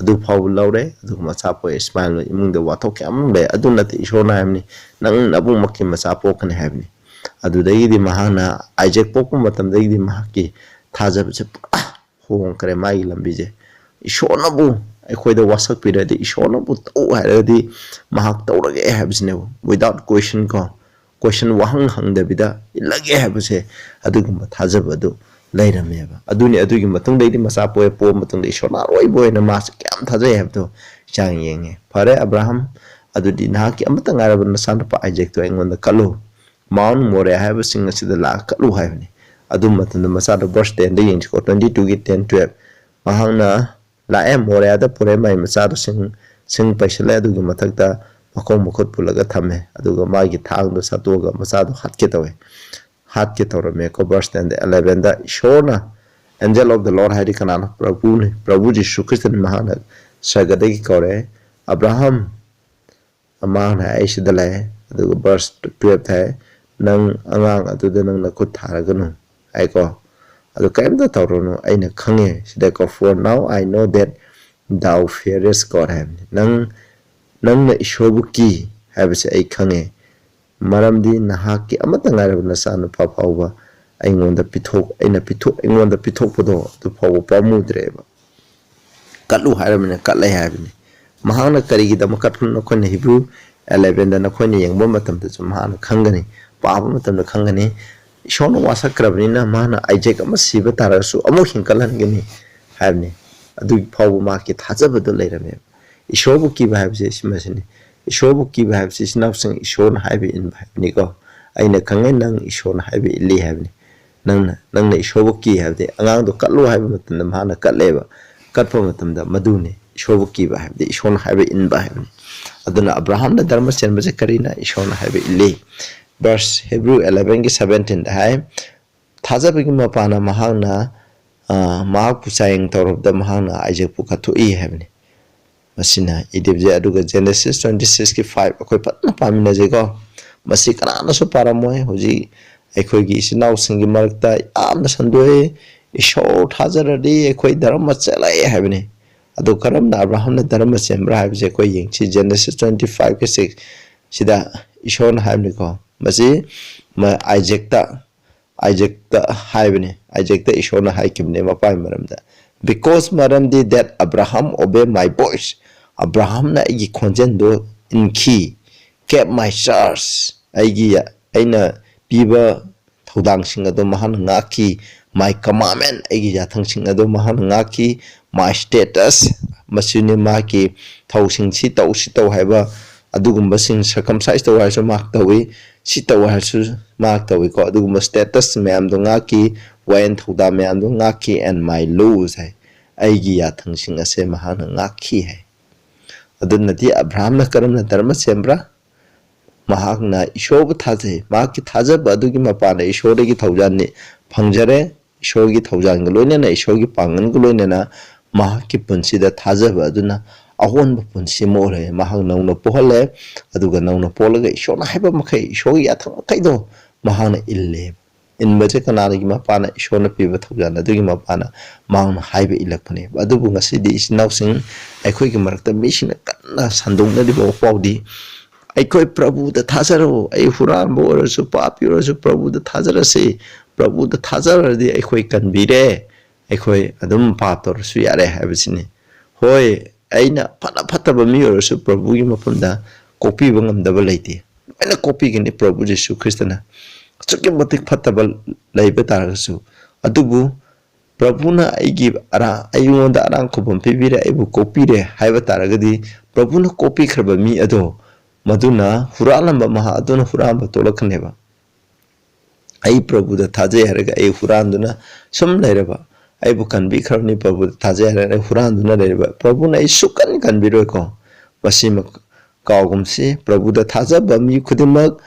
ꯑꯗꯨ ꯐꯥꯎꯕ ꯂꯧꯔꯦ, ꯑꯗꯨꯒ ꯃꯆꯥ ꯄꯣꯛꯑꯦ꯫ ꯏꯁꯃꯥꯏꯜ ꯏꯃꯨꯡꯗ ꯋꯥꯊꯣꯛ ꯀꯌꯥ ꯑꯃ ꯂꯩ꯫ ꯑꯗꯨ ꯅꯠꯇꯦ, ꯏꯁꯣꯔꯅ ꯍꯥꯏꯕꯅꯤ, "ꯅꯪ ꯅꯕꯨꯡꯃꯛꯀꯤ ꯃꯆꯥ ꯄꯣꯛꯀꯅꯤ" ꯍꯥꯏꯕꯅꯤ꯫ ꯑꯗꯨꯗꯒꯤꯗꯤ ꯃꯍꯥꯛꯅ ꯑꯥꯏꯖꯦꯛ ꯄꯣꯛꯄ ꯃꯇꯝꯗꯒꯤꯗꯤ ꯃꯍꯥꯛꯀꯤ ꯊꯥꯖꯕꯁꯦ ꯄꯨꯔꯥ ꯍꯣꯡꯈ꯭ꯔꯦ, ꯃꯥꯒꯤ ꯂꯝꯕꯤꯁꯦ꯫ ꯏꯁꯣꯔꯅꯕꯨ ꯑꯩꯈꯣꯏꯗ ꯋꯥꯁꯛꯄꯤꯔꯗꯤ, ꯏꯁꯣꯔꯅꯕꯨ ꯇꯧ ꯍꯥꯏꯔꯒꯗꯤ ꯃꯍꯥꯛ ꯇꯧꯔꯒꯦ ꯍꯥꯏꯕꯁꯤꯅꯦꯕ꯫ Without question ꯀꯣ, question ꯋꯥꯍꯪ ꯍꯪꯗꯕꯤꯗ ꯏꯜꯂꯒꯦ ꯍꯥꯏꯕꯁꯦ, ꯑꯗꯨꯒꯨꯝꯕ ꯊꯥꯖꯕ ꯑꯗꯨ ꯂꯩꯔꯝꯃꯦꯕ꯫ ꯑꯗꯨꯅꯤ, ꯑꯗꯨꯒꯤ ꯃꯇꯨꯡꯗꯩꯗꯤ ꯃꯆꯥ ꯄꯣꯛꯑꯦ, ꯄꯣꯛꯑ ꯃꯇꯨꯡꯗ ꯏꯁꯣꯔꯅ ꯑꯔꯣꯏꯕ ꯑꯣꯏꯅ ꯃꯥꯁꯦ ꯀꯌꯥꯝ ꯊꯥꯖꯩ ꯍꯥꯏꯕꯗꯣ ꯆꯥꯡ ꯌꯦꯡꯉꯦ꯫ "ꯐꯔꯦ ꯑꯕ꯭ꯔꯥꯍꯝ, ꯑꯗꯨꯗꯤ ꯅꯍꯥꯛꯀꯤ ꯑꯃꯠꯇ ꯉꯥꯏꯔꯕ ꯅꯆꯥꯅꯨꯄꯥ ꯑꯥꯏꯖꯦꯛꯇꯣ ꯑꯩꯉꯣꯟꯗ ꯀꯠꯂꯨ꯫ ꯃꯥꯎꯟ ꯃꯣꯔꯦ ꯍꯥꯏꯕ ꯆꯤꯡ ꯑꯁꯤꯗ ꯂꯥꯛꯑ ꯀꯠꯂꯨ" ꯍꯥꯏꯕꯅꯤ꯫ ꯑꯗꯨ ꯃꯇꯝꯗ ꯃꯆꯥꯗꯣ verse ten ꯗ ꯌꯦꯡꯁꯤꯀꯣ, twenty two ꯒꯤ ten, twelve꯫ ꯃꯍꯥꯛꯅ ꯂꯥꯛꯑꯦ, ꯃꯣꯔꯦꯗ ꯄꯨꯔꯦ ꯃꯥꯏ ꯃꯆꯥꯗꯣ, ꯁꯤꯡ, ꯁꯤꯡ ꯄꯩꯁꯤꯜꯂꯦ, ꯑꯗꯨꯒꯤ ꯃꯊꯛꯇ ꯃꯈꯣꯡ ꯃꯈꯨꯠ ꯄꯨꯜꯂꯒ ꯊꯝꯃꯦ, ꯑꯗꯨꯒ ꯃꯥꯒꯤ ꯊꯥꯡꯗꯣ ꯁꯠꯇꯣꯛꯑꯒ ꯃꯆꯥꯗꯣ ꯍꯥꯠꯀꯦ ꯇꯧꯋꯦ꯫ ꯍꯥꯠꯀꯦ ꯇꯧꯔꯝꯃꯦꯀꯣ꯫ Verse ten ꯗ, eleven ꯗ ꯏꯁꯣꯔꯅ, "Angel of the Lord" ꯍꯥꯏꯗꯤ ꯀꯅꯥꯅꯣ? ꯄ꯭ꯔꯚꯨꯅꯤ, ꯄ꯭ꯔꯚꯨ ꯖꯤꯁꯨ ꯈ꯭ꯔꯤꯁꯇꯅꯤ꯫ ꯃꯍꯥꯛꯅ ꯁꯔꯒꯗꯒꯤ ꯀꯧꯔꯛꯑꯦ, "ꯑꯕ꯭ꯔꯥꯍꯝ!" ꯃꯍꯥꯛꯅ, "ꯑꯩ ꯁꯤꯗ ꯂꯩ"꯫ ꯑꯗꯨꯒ verse twelve ꯍꯥꯏ, "ꯅꯪ ꯑꯉꯥꯡ ꯑꯗꯨꯗ ꯅꯪ ꯅꯈꯨꯠ ꯊꯥꯔꯒꯅꯨ" ꯍꯥꯏꯀꯣ꯫ "ꯑꯗꯨ ꯀꯔꯤꯝꯇ ꯇꯧꯔꯨꯅꯨ, ꯑꯩꯅ ꯈꯪꯉꯦ" ꯁꯤꯗꯀꯣ, "For now I know that thou fearest God" ꯍꯥꯏꯕꯅꯤ꯫ "ꯅꯪ, ꯅꯪꯅ ꯏꯁꯣꯔꯕꯨ ꯀꯤ ꯍꯥꯏꯕꯁꯦ ꯑꯩ ꯈꯪꯉꯦ, ꯃꯔꯝꯗꯤ ꯅꯍꯥꯛꯀꯤ ꯑꯃꯠꯇ ꯉꯥꯏꯔꯕ ꯅꯆꯥꯅꯨꯄꯥ ꯐꯥꯎꯕ ꯑꯩꯉꯣꯟꯗ ꯄꯤꯊꯣꯛ-, ꯑꯩꯅ ꯄꯤꯊꯣꯛ-, ꯑꯩꯉꯣꯟꯗ ꯄꯤꯊꯣꯛꯄꯗꯣ ꯑꯗꯨ ꯐꯥꯎꯕ ꯄꯥꯝꯃꯨꯗ꯭ꯔꯦꯕ꯫ ꯀꯠꯂꯨ ꯍꯥꯏꯔꯕꯅꯤꯅ ꯀꯠꯂꯦ ꯍꯥꯏꯕꯅꯤ꯫ ꯃꯍꯥꯛꯅ ꯀꯔꯤꯒꯤꯗꯃꯛ ꯀꯠꯄꯅꯣ? ꯅꯈꯣꯏꯅ ꯍꯤꯕ꯭ꯔꯨ eleven ꯗ ꯅꯈꯣꯏꯅ ꯌꯦꯡꯕ ꯃꯇꯝꯗꯁꯨ ꯃꯍꯥꯛꯅ ꯈꯪꯒꯅꯤ, ꯄꯥꯕ ꯃꯇꯝꯗ ꯈꯪꯒꯅꯤ꯫ ꯏꯁꯣꯔꯅ ꯋꯥꯁꯛꯈ꯭ꯔꯕꯅꯤꯅ ꯃꯥꯅ ꯑꯥꯏꯖꯦꯛ ꯑꯃ ꯁꯤꯕ ꯇꯥꯔꯒꯁꯨ ꯑꯃꯨꯛ ꯍꯤꯡꯒꯠꯍꯟꯒꯅꯤ ꯍꯥꯏꯕꯅꯤ꯫ ꯑꯗꯨꯒꯤ ꯐꯥꯎꯕ ꯃꯍꯥꯛꯀꯤ ꯊꯥꯖꯕꯗꯣ ꯂꯩꯔꯝꯃꯦꯕ꯫ ꯏꯁꯣꯔꯕꯨ ꯀꯤꯕ ꯍꯥꯏꯕꯁꯦ ꯁꯤꯃꯁꯤꯅꯤ꯫ ꯏꯁꯣꯔꯕꯨ ꯀꯤꯕ ꯍꯥꯏꯕꯁꯤ ꯏꯆꯤꯟ ꯏꯅꯥꯎꯁꯤꯡ ꯏꯁꯣꯔꯅ ꯍꯥꯏꯕ ꯏꯟꯕ ꯍꯥꯏꯕꯅꯤꯀꯣ꯫ "ꯑꯩꯅ ꯈꯪꯉꯦ ꯅꯪ ꯏꯁꯣꯔꯅ ꯍꯥꯏꯕ ꯏꯜꯂꯤ" ꯍꯥꯏꯕꯅꯤ꯫ "ꯅꯪꯅ, ꯅꯪꯅ ꯏꯁꯣꯔꯕꯨ ꯀꯤ" ꯍꯥꯏꯕꯗꯤ ꯑꯉꯥꯡꯗꯣ ꯀꯠꯂꯨ ꯍꯥꯏꯕ ꯃꯇꯝꯗ ꯃꯍꯥꯛꯅ ꯀꯠꯂꯦꯕ꯫ ꯀꯠꯄ ꯃꯇꯝꯗ ꯃꯗꯨꯅꯤ ꯏꯁꯣꯔꯕꯨ ꯀꯤꯕ ꯍꯥꯏꯕꯗꯤ ꯏꯁꯣꯔꯅ ꯍꯥꯏꯕ ꯏꯟꯕ ꯍꯥꯏꯕꯅꯤ꯫ ꯑꯗꯨꯅ ꯑꯕ꯭ꯔꯥꯍꯥꯝꯅ ꯙꯔꯃ ꯆꯦꯟꯕꯁꯦ ꯀꯔꯤꯅ? ꯏꯁꯣꯔꯅ ꯍꯥꯏꯕ ꯏꯜꯂꯤ꯫ Verse Hebrew eleven ꯒꯤ seventeen ꯗ ꯍꯥꯏ, "ꯊꯥꯖꯕꯒꯤ ꯃꯄꯥꯅ ꯃꯍꯥꯛꯅ, ꯑ, ꯃꯍꯥꯛꯄꯨ ꯆꯥꯌꯦꯡ ꯇꯧꯔꯕꯗ ꯃꯍꯥꯛꯅ ꯑꯥꯏꯖꯦꯛꯄꯨ ꯀꯠꯊꯣꯛꯏ" ꯍꯥꯏꯕꯅꯤ꯫ ꯃꯁꯤꯅ ꯏꯗꯤꯞꯁꯦ꯫ ꯑꯗꯨꯒ Genesis twenty six ꯀꯤ five ꯑꯩꯈꯣꯏ ꯐꯖꯅ ꯄꯥꯃꯤꯟꯅꯁꯦꯀꯣ꯫ ꯃꯁꯤ ꯀꯅꯥꯅꯁꯨ ꯄꯥꯔꯝꯃꯣꯏ꯫ ꯍꯧꯖꯤꯛ ꯑꯩꯈꯣꯏꯒꯤ ꯏꯆꯤꯟ ꯏꯅꯥꯎꯁꯤꯡꯒꯤ ꯃꯔꯛꯇ ꯌꯥꯝꯅ ꯁꯟꯗꯣꯛꯑꯦ, "ꯏꯁꯣꯔ ꯊꯥꯖꯔꯗꯤ ꯑꯩꯈꯣꯏ ꯙꯔꯃ ꯆꯦꯜꯂꯛꯑꯦ" ꯍꯥꯏꯕꯅꯤ꯫ ꯑꯗꯣ ꯀꯔꯝꯅ ꯑꯕ꯭ꯔꯥꯍꯥꯝꯅ ꯙꯔꯃ ꯆꯦꯟꯕ꯭ꯔꯥ ꯍꯥꯏꯕꯁꯦ ꯑꯩꯈꯣꯏ ꯌꯦꯡꯁꯤ꯫ Genesis twenty five ꯀꯤ six ꯁꯤꯗ ꯏꯁꯣꯔꯅ ꯍꯥꯏꯕꯅꯤꯀꯣ꯫ ꯃꯁꯤ ꯃ-, ꯑꯥꯏꯖꯦꯛꯇ, ꯑꯥꯏꯖꯦꯛꯇ ꯍꯥꯏꯕꯅꯤ꯫ ꯑꯥꯏꯖꯦꯛꯇ ꯏꯁꯣꯔꯅ ꯍꯥꯏꯈꯤꯕꯅꯦ ꯃꯄꯥꯒꯤ ꯃꯔꯝꯗ꯫ Because, ꯃꯔꯝꯗꯤ, that Abraham obey my voice, ꯑꯕ꯭ꯔꯥꯍꯝꯅ ꯑꯩꯒꯤ ꯈꯣꯟꯖꯦꯜꯗꯨ ꯏꯟꯈꯤ, kept my charge, ꯑꯩꯒꯤ, ꯑꯩꯅ ꯄꯤꯕ ꯊꯧꯗꯥꯡꯁꯤꯡ ꯑꯗꯨ ꯃꯍꯥꯛꯅ ꯉꯥꯛꯈꯤ, my commandment, ꯑꯩꯒꯤ ꯌꯥꯊꯪꯁꯤꯡ ꯑꯗꯨ ꯃꯍꯥꯛꯅ ꯉꯥꯛꯈꯤ, my status, ꯃꯁꯤꯅꯤ ꯃꯍꯥꯛꯀꯤ ꯊꯧꯁꯤꯡ, ꯁꯤ ꯇꯧ, ꯁꯤ ꯇꯧ ꯍꯥꯏꯕ ꯑꯗꯨꯒꯨꯝꯕꯁꯤꯡ, circumcise ꯇꯧ ꯍꯥꯏꯔꯁꯨ ꯃꯍꯥꯛ ꯇꯧꯏ, ꯁꯤ ꯇꯧ ꯍꯥꯏꯔꯁꯨ ꯃꯍꯥꯛ ꯇꯧꯏꯀꯣ꯫ ꯑꯗꯨꯒꯨꯝꯕ status ꯃꯌꯥꯝꯗꯣ ꯉꯥꯛꯈꯤ, ꯋꯥꯌꯦꯜ ꯊꯧꯗꯥꯡ ꯃꯌꯥꯝꯗꯣ ꯉꯥꯛꯈꯤ, and my laws ꯍꯥꯏ, ꯑꯩꯒꯤ ꯌꯥꯊꯪꯁꯤꯡ ꯑꯁꯦ ꯃꯍꯥꯛꯅ ꯉꯥꯛꯈꯤ ꯍꯥꯏ꯫ ꯑꯗꯨꯅꯗꯤ ꯑꯕ꯭ꯔꯥꯍꯝꯅ ꯀꯔꯝꯅ ꯙꯔꯃ ꯁꯦꯝꯕ꯭ꯔꯥ? ꯃꯍꯥꯛꯅ ꯏꯁꯣꯔꯕꯨ ꯊꯥꯖꯩ꯫ ꯃꯍꯥꯛꯀꯤ ꯊꯥꯖꯕ ꯑꯗꯨꯒꯤ ꯃꯄꯥꯟꯗ ꯏꯁꯣꯔꯗꯒꯤ ꯊꯧꯖꯥꯜꯅꯤ ꯐꯪꯖꯔꯦ꯫ ꯏꯁꯣꯔꯒꯤ ꯊꯧꯖꯥꯜꯒ ꯂꯣꯏꯅꯅ, ꯏꯁꯣꯔꯒꯤ ꯄꯥꯡꯒꯜꯒ ꯂꯣꯏꯅꯅ ꯃꯍꯥꯛꯀꯤ ꯄꯨꯟꯁꯤꯗ ꯊꯥꯖꯕ ꯑꯗꯨꯅ ꯑꯍꯣꯟꯕ ꯄꯨꯟꯁꯤ ꯑꯃ ꯑꯣꯏꯔꯦ꯫ ꯃꯍꯥꯛ ꯅꯧꯅ ꯄꯣꯛꯍꯜꯂꯦ, ꯑꯗꯨꯒ ꯅꯧꯅ ꯄꯣꯛꯂꯒ ꯏꯁꯣꯔꯅ ꯍꯥꯏꯕ ꯃꯈꯩ, ꯏꯁꯣꯔꯒꯤ ꯌꯥꯊꯪ ꯃꯈꯩꯗꯣ ꯃꯍꯥꯛꯅ ꯏꯜꯂꯦ꯫ ꯏꯟꯕꯁꯦ ꯀꯅꯥꯗꯒꯤ ꯃꯄꯥꯟꯅ? ꯏꯁꯣꯔꯅ ꯄꯤꯕ ꯊꯧꯖꯥꯜ ꯑꯗꯨꯒꯤ ꯃꯄꯥꯟꯅ ꯃꯍꯥꯛꯅ ꯍꯥꯏꯕ ꯏꯜꯂꯛꯄꯅꯦꯕ꯫ ꯑꯗꯨꯕꯨ ꯉꯁꯤꯗꯤ, ꯏꯆꯤꯟ ꯏꯅꯥꯎꯁꯤꯡ, ꯑꯩꯈꯣꯏꯒꯤ ꯃꯔꯛꯇ ꯃꯤꯁꯤꯡꯅ ꯀꯟꯅ ꯁꯟꯗꯣꯛꯅꯔꯤꯕ ꯋꯥꯄꯥꯎꯗꯤ, "ꯑꯩꯈꯣꯏ ꯄ꯭ꯔꯚꯨꯗ ꯊꯥꯖꯔꯣ, ꯑꯩ ꯍꯨꯔꯥꯟꯕ ꯑꯣꯏꯔꯁꯨ, ꯄꯥꯄꯤ ꯑꯣꯏꯔꯁꯨ, ꯄ꯭ꯔꯚꯨꯗ ꯊꯥꯖꯔꯁꯤ, ꯄ꯭ꯔꯚꯨꯗ ꯊꯥꯖꯔꯗꯤ ꯑꯩꯈꯣꯏ ꯀꯟꯕꯤꯔꯦ, ꯑꯩꯈꯣꯏ ꯑꯗꯨꯝ ꯄꯥꯞ ꯇꯧꯔꯁꯨ ꯌꯥꯔꯦ" ꯍꯥꯏꯕꯁꯤꯅꯤ꯫ ꯍꯣꯏ, ꯑꯩꯅ ꯐꯅ ꯐꯠꯇꯕ ꯃꯤ ꯑꯣꯏꯔꯁꯨ, ꯄ꯭ꯔꯚꯨꯒꯤ ꯃꯐꯝꯗ ꯀꯣꯛꯄꯤꯕ ꯉꯝꯗꯕ ꯂꯩꯇꯦ꯫ ꯂꯣꯏꯅ ꯀꯣꯛꯄꯤꯒꯅꯤ ꯄ꯭ꯔꯚꯨ ꯖꯤꯁꯨ ꯈ꯭ꯔꯤꯁꯇꯅ꯫ ꯑꯁꯨꯛꯀꯤ ꯃꯇꯤꯛ ꯐꯠꯇꯕ ꯂꯩꯕ ꯇꯥꯔꯒꯁꯨ, ꯑꯗꯨꯕꯨ ꯄ꯭ꯔꯚꯨꯅ ꯑꯩꯒꯤ ꯑꯔꯥ-, ꯑꯩꯉꯣꯟꯗ ꯑꯔꯥꯡ ꯈꯨꯕꯝ ꯄꯤꯕꯤꯔꯦ, ꯑꯩꯕꯨ ꯀꯣꯛꯄꯤꯔꯦ ꯍꯥꯏꯕ ꯇꯥꯔꯒꯗꯤ, ꯄ꯭ꯔꯚꯨꯅ ꯀꯣꯛꯄꯤꯈ꯭ꯔꯕ ꯃꯤ ꯑꯗꯣ, ꯃꯗꯨꯅ ꯍꯨꯔꯥꯜꯂꯝꯕ ꯃꯍꯥꯛ ꯑꯗꯨꯅ ꯍꯨꯔꯥꯟꯕ ꯇꯣꯛꯂꯛꯀꯅꯦꯕ꯫ ꯑꯩ ꯄ꯭ꯔꯚꯨꯗ ꯊꯥꯖꯩ ꯍꯥꯏꯔꯒ ꯑꯩ ꯍꯨꯔꯥꯟꯗꯨꯅ ꯁꯨꯝ ꯂꯩꯔꯕ, ꯑꯩꯕꯨ ꯀꯟꯕꯤꯈ꯭ꯔꯕꯅꯤ ꯄ꯭ꯔꯚꯨꯗ ꯊꯥꯖꯩ ꯍꯥꯏꯔꯒ ꯑꯩ ꯍꯨꯔꯥꯟꯗꯨꯅ ꯂꯩꯔꯕ, ꯄ꯭ꯔꯚꯨꯅ ꯑꯩ ꯁꯨꯛꯀꯟ ꯀꯟꯕꯤꯔꯣꯏꯀꯣ꯫ ꯃꯁꯤꯃꯛ ꯀꯥꯎꯒꯨꯝꯁꯤ, ꯄ꯭ꯔꯚꯨꯗ ꯊꯥꯖꯕ ꯃꯤ ꯈꯨꯗꯤꯡꯃꯛ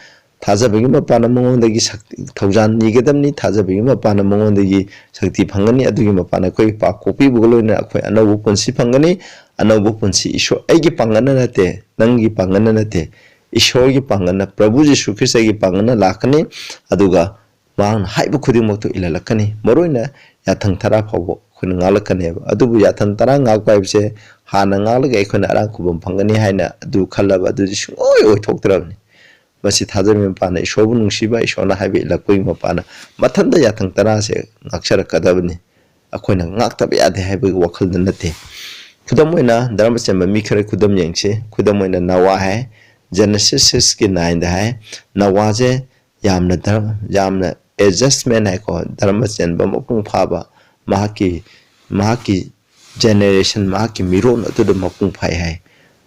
ꯊꯥꯖꯕꯒꯤ ꯃꯄꯥꯟꯅ ꯃꯉꯣꯟꯗꯒꯤ ꯁꯛꯇꯤ, ꯊꯧꯖꯥꯜ ꯅꯤꯒꯗꯕꯅꯤ꯫ ꯊꯥꯖꯕꯒꯤ ꯃꯄꯥꯟꯅ ꯃꯉꯣꯟꯗꯒꯤ ꯁꯛꯇꯤ ꯐꯪꯒꯅꯤ꯫ ꯑꯗꯨꯒꯤ ꯃꯄꯥꯟꯅ ꯑꯩꯈꯣꯏꯒꯤ ꯄꯥꯞ ꯀꯣꯛꯄꯤꯕꯒ ꯂꯣꯏꯅꯅ ꯑꯩꯈꯣꯏ ꯑꯅꯧꯕ ꯄꯨꯟꯁꯤ ꯐꯪꯒꯅꯤ꯫ ꯑꯅꯧꯕ ꯄꯨꯟꯁꯤ ꯏꯁꯣꯔ, ꯑꯩꯒꯤ ꯄꯥꯡꯒꯜꯅ ꯅꯠꯇꯦ, ꯅꯪꯒꯤ ꯄꯥꯡꯒꯜꯅ ꯅꯠꯇꯦ, ꯏꯁꯣꯔꯒꯤ ꯄꯥꯡꯒꯜꯅ, ꯄ꯭ꯔꯚꯨ ꯖꯤꯁꯨ ꯈ꯭ꯔꯤꯁꯇꯒꯤ ꯄꯥꯡꯒꯜꯅ ꯂꯥꯛꯀꯅꯤ꯫ ꯑꯗꯨꯒ ꯃꯍꯥꯛꯅ ꯍꯥꯏꯕ ꯈꯨꯗꯤꯡꯃꯛꯇꯨ ꯏꯜꯍꯜꯂꯛꯀꯅꯤ꯫ ꯃꯔꯨꯑꯣꯏꯅ ꯌꯥꯊꯪ ꯇꯔꯥ ꯐꯥꯎꯕ ꯑꯩꯈꯣꯏꯅ ꯉꯥꯛꯂꯛꯀꯅꯦꯕ꯫ ꯑꯗꯨꯕꯨ ꯌꯥꯊꯪ ꯇꯔꯥ ꯉꯥꯛꯄ ꯍꯥꯏꯕꯁꯦ ꯍꯥꯟꯅ ꯉꯥꯛꯂꯒ ꯑꯩꯈꯣꯏꯅ ꯑꯔꯥꯡ ꯈꯨꯕꯝ ꯐꯪꯒꯅꯤ ꯍꯥꯏꯅ ꯑꯗꯨ ꯈꯜꯂꯕ ꯑꯗꯨꯗꯤ ꯁꯨꯡꯑꯣꯏ ꯑꯣꯏꯊꯣꯛꯇ꯭ꯔꯕꯅꯤ꯫ ꯃꯁꯤ ꯊꯥꯖꯕꯒꯤ ꯃꯄꯥꯟꯅ ꯏꯁꯣꯔꯕꯨ ꯅꯨꯡꯁꯤꯕ, ꯏꯁꯣꯔꯅ ꯍꯥꯏꯕ ꯏꯜꯂꯛꯄꯒꯤ ꯃꯄꯥꯟꯅ ꯃꯊꯟꯇ ꯌꯥꯊꯪ ꯇꯔꯥꯁꯦ ꯉꯥꯛꯆꯔꯛꯀꯗꯕꯅꯤ꯫ ꯑꯩꯈꯣꯏꯅ ꯉꯥꯛꯇꯕ ꯌꯥꯗꯦ ꯍꯥꯏꯕꯒꯤ ꯋꯥꯈꯜꯗ ꯅꯠꯇꯦ꯫ ꯈꯨꯗꯝ ꯑꯣꯏꯅ ꯙꯔꯃ ꯆꯦꯟꯕ ꯃꯤ ꯈꯔ ꯈꯨꯗꯝ ꯌꯦꯡꯁꯤ꯫ ꯈꯨꯗꯝ ꯑꯣꯏꯅ ꯅꯋꯥ ꯍꯥꯏ, Genesis six ꯀꯤ nine ꯗ ꯍꯥꯏ, ꯅꯋꯥꯁꯦ ꯌꯥꯝꯅ ꯙꯔꯃ, ꯌꯥꯝꯅ a just man ꯍꯥꯏꯀꯣ, ꯙꯔꯃ ꯆꯦꯟꯕ ꯃꯄꯨꯡ ꯐꯥꯕ, ꯃꯍꯥꯛꯀꯤ, ꯃꯍꯥꯛꯀꯤ generation, ꯃꯍꯥꯛꯀꯤ ꯃꯤꯔꯣꯟ ꯑꯗꯨꯗ ꯃꯄꯨꯡ ꯐꯥꯏ ꯍꯥꯏ꯫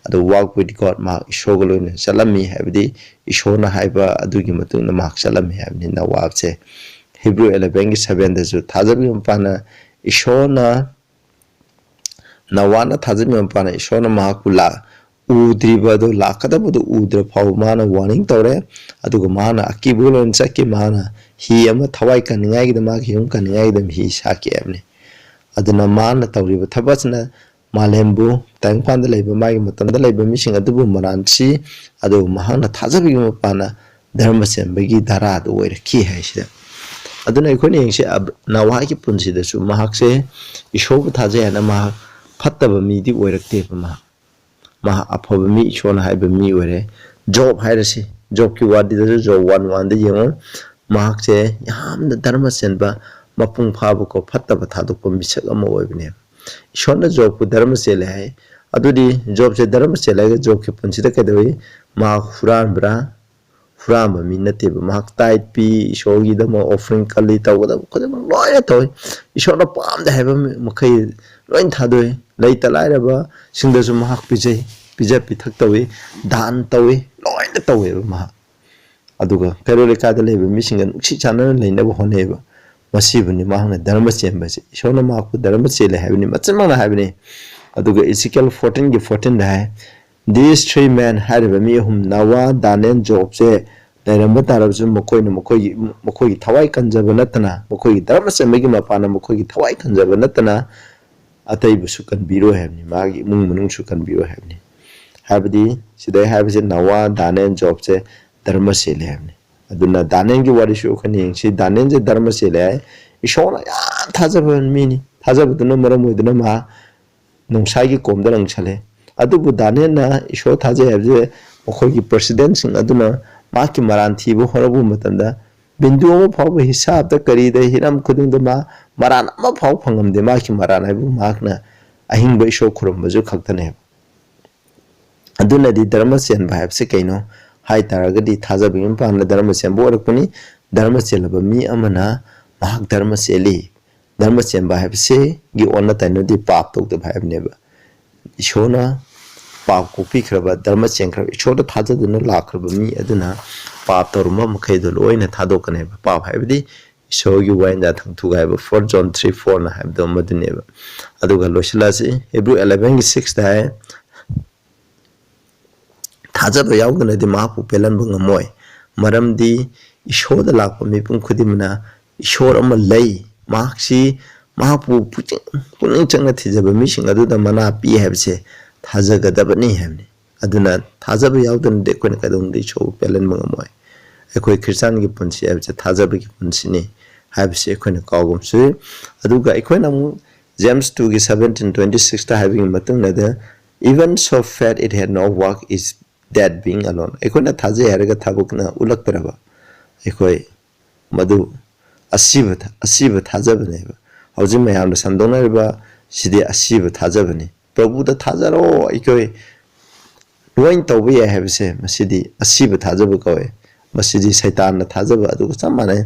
ꯑꯗꯨ walk with God, ꯃꯍꯥꯛ ꯏꯁꯣꯔꯒ ꯂꯣꯏꯅ ꯆꯠꯂꯝꯃꯤ ꯍꯥꯏꯕꯗꯤ ꯏꯁꯣꯔꯅ ꯍꯥꯏꯕ ꯑꯗꯨꯒꯤ ꯃꯇꯨꯡ ꯏꯟꯅ ꯃꯍꯥꯛ ꯆꯠꯂꯝꯃꯤ ꯍꯥꯏꯕꯅꯤ꯫ ꯅꯋꯥꯁꯦ Hebrew eleven ꯒꯤ seven ꯗꯁꯨ ꯊꯥꯖꯕꯒꯤ ꯃꯄꯥꯟꯅ ꯏꯁꯣꯔꯅ, ꯅꯋꯥꯅ ꯊꯥꯖꯕꯒꯤ ꯃꯄꯥꯟꯅ ꯏꯁꯣꯔꯅ ꯃꯍꯥꯛꯄꯨ ꯂꯥ-, ꯎꯗ꯭ꯔꯤꯕ ꯑꯗꯨ, ꯂꯥꯛꯀꯗꯕꯗꯨ ꯎꯗ꯭ꯔ ꯐꯥꯎꯕ ꯃꯥꯅ warning ꯇꯧꯔꯦ꯫ ꯑꯗꯨꯒ ꯃꯥꯅ ꯑꯀꯤꯕꯒ ꯂꯣꯏꯅ ꯆꯠꯈꯤ꯫ ꯃꯥꯅ ꯍꯤ ꯑꯃ ꯊꯋꯥꯏ ꯀꯟꯅꯤꯡꯉꯥꯏꯒꯤꯗ, ꯃꯥꯒꯤ ꯌꯨꯝ ꯀꯟꯅꯤꯡꯉꯥꯏꯒꯤꯗ ꯍꯤ ꯁꯥꯈꯤ ꯍꯥꯏꯕꯅꯤ꯫ ꯑꯗꯨꯅ ꯃꯥꯅ ꯇꯧꯔꯤꯕ ꯊꯕꯛꯁꯤꯅ ꯃꯥꯂꯦꯝꯕꯨ, ꯇꯥꯏꯕꯪꯄꯥꯟꯗ ꯂꯩꯕ, ꯃꯥꯒꯤ ꯃꯇꯝꯗ ꯂꯩꯕ ꯃꯤꯁꯤꯡ ꯑꯗꯨꯕꯨ ꯃꯔꯥꯟ ꯁꯤ, ꯑꯗꯨꯕꯨ ꯃꯍꯥꯛꯅ ꯊꯥꯖꯕꯒꯤ ꯃꯄꯥꯟꯅ ꯙꯔꯃ ꯆꯦꯟꯕꯒꯤ ꯙꯔꯥ ꯑꯗꯨ ꯑꯣꯏꯔꯛꯈꯤ ꯍꯥꯏꯁꯤꯗ꯫ ꯑꯗꯨꯅ ꯑꯩꯈꯣꯏꯅ ꯌꯦꯡꯁꯤ, ꯑꯕ-, ꯅꯋꯥꯒꯤ ꯄꯨꯟꯁꯤꯗꯁꯨ ꯃꯍꯥꯛꯁꯦ ꯏꯁꯣꯔꯕꯨ ꯊꯥꯖꯩ ꯍꯥꯏꯅ ꯃꯍꯥꯛ ꯐꯠꯇꯕ ꯃꯤꯗꯤ ꯑꯣꯏꯔꯛꯇꯦꯕ꯫ ꯃꯍꯥꯛ, ꯃꯍꯥꯛ ꯑꯐꯕ ꯃꯤ, ꯏꯁꯣꯔꯅ ꯍꯥꯏꯕ ꯃꯤ ꯑꯣꯏꯔꯦ꯫ ꯖꯣꯕ ꯍꯥꯏꯔꯁꯤ, ꯖꯣꯕꯀꯤ ꯋꯥꯔꯤꯗꯁꯨ ꯖꯣꯕ one one ꯗ ꯌꯦꯡꯉꯨ, ꯃꯍꯥꯛꯁꯦ ꯌꯥꯝꯅ ꯙꯔꯃ ꯆꯦꯟꯕ, ꯃꯄꯨꯡ ꯐꯥꯕꯀꯣ, ꯐꯠꯇꯕ ꯊꯥꯗꯣꯛꯄ ꯃꯤꯁꯛ ꯑꯃ ꯑꯣꯏꯕꯅꯦꯕ꯫ ꯏꯁꯣꯔꯅ ꯖꯣꯕꯄꯨ ꯙꯔꯃ ꯆꯦꯜꯂꯦ ꯍꯥꯏ꯫ ꯑꯗꯨꯗꯤ ꯖꯣꯕꯁꯦ ꯙꯔꯃ ꯆꯦꯜꯂꯒ ꯖꯣꯕꯀꯤ ꯄꯨꯟꯁꯤꯗ ꯀꯩꯗꯧꯏ? ꯃꯍꯥꯛ ꯍꯨꯔꯥꯟꯕ꯭ꯔꯥ? ꯍꯨꯔꯥꯟꯕ ꯃꯤ ꯅꯠꯇꯦꯕ꯫ ꯃꯍꯥꯛ ꯇꯥꯏꯠ ꯄꯤ, ꯏꯁꯣꯔꯒꯤꯗꯃꯛ offering ꯀꯜꯂꯤ, ꯇꯧꯒꯗꯕ ꯈꯨꯗꯤꯡꯃꯛ ꯂꯣꯏꯅ ꯇꯧꯏ꯫ ꯏꯁꯣꯔꯅ ꯄꯥꯝꯗꯦ ꯍꯥꯏꯕ ꯃꯈꯩ ꯂꯣꯏꯅ ꯊꯥꯗꯣꯛꯏ꯫ ꯂꯩꯇ ꯂꯥꯏꯔꯕꯁꯤꯡꯗꯁꯨ ꯃꯍꯥꯛ ꯄꯤꯖꯩ, ꯄꯤꯖ ꯄꯤꯊꯛ ꯇꯧꯏ, ꯗꯥꯟ ꯇꯧꯏ, ꯂꯣꯏꯅ ꯇꯧꯋꯦꯕ ꯃꯍꯥꯛ꯫ ꯑꯗꯨꯒ ꯀꯩꯔꯣꯜ ꯂꯩꯀꯥꯏꯗ ꯂꯩꯕ ꯃꯤꯁꯤꯡꯒ ꯅꯨꯡꯁꯤ ꯆꯥꯟꯅꯅ ꯂꯩꯅꯕ ꯍꯣꯠꯅꯩꯕ꯫ ꯃꯁꯤꯕꯨꯅꯤ ꯃꯍꯥꯛꯅ ꯙꯔꯃ ꯆꯦꯟꯕꯁꯦ꯫ ꯏꯁꯣꯔꯅ ꯃꯍꯥꯛꯄꯨ ꯙꯔꯃ ꯆꯦꯜꯂꯦ ꯍꯥꯏꯕꯅꯤ, ꯃꯆꯤꯟꯃꯛꯅ ꯍꯥꯏꯕꯅꯤ꯫ ꯑꯗꯨꯒ ꯏꯖꯤꯀꯦꯜ fourteen ꯒꯤ fourteen the high, "These three men" ꯍꯥꯏꯔꯤꯕ ꯃꯤ ꯑꯍꯨꯝ, ꯅꯋꯥ, ꯗꯥꯅꯤꯌꯦꯜ, ꯖꯣꯕꯁꯦ ꯂꯩꯔꯝꯕ ꯇꯥꯔꯕꯁꯨ, ꯃꯈꯣꯏꯅ ꯃꯈꯣꯏꯒꯤ, ꯃꯈꯣꯏꯒꯤ ꯊꯋꯥꯏ ꯀꯟꯖꯕ ꯅꯠꯇꯅ, ꯃꯈꯣꯏꯒꯤ ꯙꯔꯃ ꯆꯦꯟꯕꯒꯤ ꯃꯄꯥꯟꯅ ꯃꯈꯣꯏꯒꯤ ꯊꯋꯥꯏ ꯀꯟꯖꯕ ꯅꯠꯇꯅ ꯑꯇꯩꯕꯨꯁꯨ ꯀꯟꯕꯤꯔꯣꯏ ꯍꯥꯏꯕꯅꯤ, ꯃꯥꯒꯤ ꯏꯃꯨꯡ ꯃꯅꯨꯡꯁꯨ ꯀꯟꯕꯤꯔꯣꯏ ꯍꯥꯏꯕꯅꯤ꯫ ꯍꯥꯏꯕꯗꯤ ꯁꯤꯗꯩ ꯍꯥꯏꯕꯁꯦ ꯅꯋꯥ, ꯗꯥꯅꯤꯌꯦꯜ, ꯖꯣꯕꯁꯦ ꯙꯔꯃ ꯆꯦꯜꯂꯦ ꯍꯥꯏꯕꯅꯤ꯫ ꯑꯗꯨꯅ ꯗꯥꯅꯤꯌꯦꯜꯒꯤ ꯋꯥꯔꯤꯁꯨ ꯑꯩꯈꯣꯏꯅ ꯌꯦꯡꯁꯤ꯫ ꯗꯥꯅꯤꯌꯦꯜꯁꯦ ꯙꯔꯃ ꯆꯦꯜꯂꯦ ꯍꯥꯏ꯫ ꯏꯁꯣꯔꯅ ꯌꯥꯝ ꯊꯥꯖꯕ ꯃꯤꯅꯤ꯫ ꯊꯥꯖꯕꯗꯨꯅ ꯃꯔꯝ ꯑꯣꯏꯗꯨꯅ ꯃꯥ ꯅꯣꯡꯁꯥꯏꯒꯤ ꯀꯣꯝꯗ ꯂꯪꯁꯜꯂꯦ꯫ ꯑꯗꯨꯕꯨ ꯗꯥꯅꯤꯌꯦꯜꯅ ꯏꯁꯣꯔ ꯊꯥꯖꯩ ꯍꯥꯏꯕꯁꯦ ꯃꯈꯣꯏꯒꯤ ꯄ꯭ꯔꯦꯁꯤꯗꯦꯟꯁꯤꯡ ꯑꯗꯨꯅ ꯃꯍꯥꯛꯀꯤ ꯃꯔꯥꯟ ꯊꯤꯕ ꯍꯣꯠꯅꯕ ꯃꯇꯝꯗ ꯕꯤꯟꯗꯨ ꯑꯃ ꯐꯥꯎꯕ ꯍꯤꯁꯥꯕꯇ ꯀꯔꯤꯗ ꯍꯤꯔꯝ ꯈꯨꯗꯤꯡꯗ ꯃꯥ ꯃꯔꯥꯟ ꯑꯃ ꯐꯥꯎ ꯐꯪꯉꯝꯗꯦ꯫ ꯃꯍꯥꯛꯀꯤ ꯃꯔꯥꯟ ꯍꯥꯏꯕꯨ ꯃꯍꯥꯛꯅ ꯑꯍꯤꯡꯕ ꯏꯁꯣꯔ ꯈꯨꯔꯨꯝꯕꯁꯨ ꯈꯛꯇꯅꯦꯕ꯫ ꯑꯗꯨꯅꯗꯤ ꯙꯔꯃ ꯆꯦꯟꯕ ꯍꯥꯏꯕꯁꯤ ꯀꯩꯅꯣ ꯍꯥꯏ ꯇꯥꯔꯒꯗꯤ ꯊꯥꯖꯕꯒꯤ ꯃꯄꯥꯟꯗ ꯙꯔꯃ ꯆꯦꯟꯕ ꯑꯣꯏꯔꯛꯄꯅꯤ꯫ ꯙꯔꯃ ꯆꯦꯜꯂꯕ ꯃꯤ ꯑꯃꯅ ꯃꯍꯥꯛ ꯙꯔꯃ ꯆꯦꯜꯂꯤ꯫ ꯙꯔꯃ ꯆꯦꯟꯕ ꯍꯥꯏꯕꯁꯤꯒꯤ ꯑꯣꯟꯅ ꯇꯩꯅꯗꯤ ꯄꯥꯞ ꯇꯧꯗꯕ ꯍꯥꯏꯕꯅꯦꯕ꯫ ꯏꯁꯣꯔꯅ ꯄꯥꯞ ꯀꯣꯛꯄꯤꯈ꯭ꯔꯕ, ꯙꯔꯃ ꯆꯦꯟꯈ꯭ꯔꯕ, ꯏꯁꯣꯔꯗ ꯊꯥꯖꯗꯨꯅ ꯂꯥꯛꯈ꯭ꯔꯕ ꯃꯤ ꯑꯗꯨꯅ ꯄꯥꯞ ꯇꯧꯔꯝꯕ ꯃꯈꯩꯗꯣ ꯂꯣꯏꯅ ꯊꯥꯗꯣꯛꯀꯅꯦꯕ꯫ ꯄꯥꯞ ꯍꯥꯏꯕꯗꯤ ꯏꯁꯣꯔꯒꯤ ꯋꯥꯌꯦꯟ ꯌꯥꯊꯪ ꯊꯨꯒꯥꯏꯕ, First John three four ꯅ ꯍꯥꯏꯕꯗꯣ ꯃꯗꯨꯅꯦꯕ꯫ ꯑꯗꯨꯒ ꯂꯣꯏꯁꯤꯜꯂꯁꯤ, ꯍꯤꯕ꯭ꯔꯨ eleven ꯒꯤ six ꯇ ꯍꯥꯏ, "ꯊꯥꯖꯕ ꯌꯥꯎꯗꯅꯗꯤ ꯃꯍꯥꯛꯄꯨ ꯄꯦꯜꯍꯟꯕ ꯉꯝꯃꯣꯏ, ꯃꯔꯝꯗꯤ ꯏꯁꯣꯔꯗ ꯂꯥꯛꯄ ꯃꯤꯄꯨꯝ ꯈꯨꯗꯤꯡꯃꯛꯅ ꯏꯁꯣꯔ ꯑꯃ ꯂꯩ, ꯃꯍꯥꯛꯁꯤ, ꯃꯍꯥꯛꯄꯨ ꯄꯨꯛꯆꯤꯡ, ꯄꯨꯛꯅꯤꯡ ꯆꯪꯅ ꯊꯤꯖꯕ ꯃꯤꯁꯤꯡ ꯑꯗꯨꯗ ꯃꯅꯥ ꯄꯤ ꯍꯥꯏꯕꯁꯦ ꯊꯥꯖꯒꯗꯕꯅꯤ" ꯍꯥꯏꯕꯅꯤ꯫ ꯑꯗꯨꯅ ꯊꯥꯖꯕ ꯌꯥꯎꯗꯅꯗꯤ ꯑꯩꯈꯣꯏꯅ ꯀꯩꯗꯧꯅꯨꯡꯗ ꯏꯁꯣꯔꯕꯨ ꯄꯦꯜꯍꯟꯕ ꯉꯝꯃꯣꯏ꯫ ꯑꯩꯈꯣꯏ ꯈ꯭ꯔꯤꯁꯇꯥꯟꯒꯤ ꯄꯨꯟꯁꯤ ꯍꯥꯏꯕꯁꯦ ꯊꯥꯖꯕꯒꯤ ꯄꯨꯟꯁꯤꯅꯤ ꯍꯥꯏꯕꯁꯤ ꯑꯩꯈꯣꯏꯅ ꯀꯥꯎꯒꯨꯝꯁꯤ꯫ ꯑꯗꯨꯒ ꯑꯩꯈꯣꯏꯅ ꯑꯃꯨꯛ James two ꯒꯤ seventeen twenty six ꯇ ꯍꯥꯏꯕꯒꯤ ꯃꯇꯨꯡꯗ, "Even so faith it had no work is dead being alone." ꯑꯩꯈꯣꯏꯅ ꯊꯥꯖꯩ ꯍꯥꯏꯔꯒ ꯊꯕꯛꯅ ꯎꯠꯂꯛꯇ꯭ꯔꯕ ꯑꯩꯈꯣꯏ ꯃꯗꯨ ꯑꯁꯤꯕ, ꯑꯁꯤꯕ ꯊꯥꯖꯕꯅꯦꯕ꯫ ꯍꯧꯖꯤꯛ ꯃꯌꯥꯝꯅ ꯁꯟꯗꯣꯛꯅꯔꯤꯕ ꯁꯤꯗꯤ ꯑꯁꯤꯕ ꯊꯥꯖꯕꯅꯤ꯫ ꯄ꯭ꯔꯚꯨꯗ ꯊꯥꯖꯔꯣ, ꯑꯩꯈꯣꯏ ꯂꯣꯏ ꯇꯧꯕ ꯌꯥꯏ ꯍꯥꯏꯕꯁꯦ, ꯃꯁꯤꯗꯤ ꯑꯁꯤꯕ ꯊꯥꯖꯕ ꯀꯧꯋꯦ꯫ ꯃꯁꯤꯗꯤ ꯁꯩꯇꯥꯟꯅ ꯊꯥꯖꯕ ꯑꯗꯨꯒ ꯆꯞ ꯃꯥꯟꯅꯩ꯫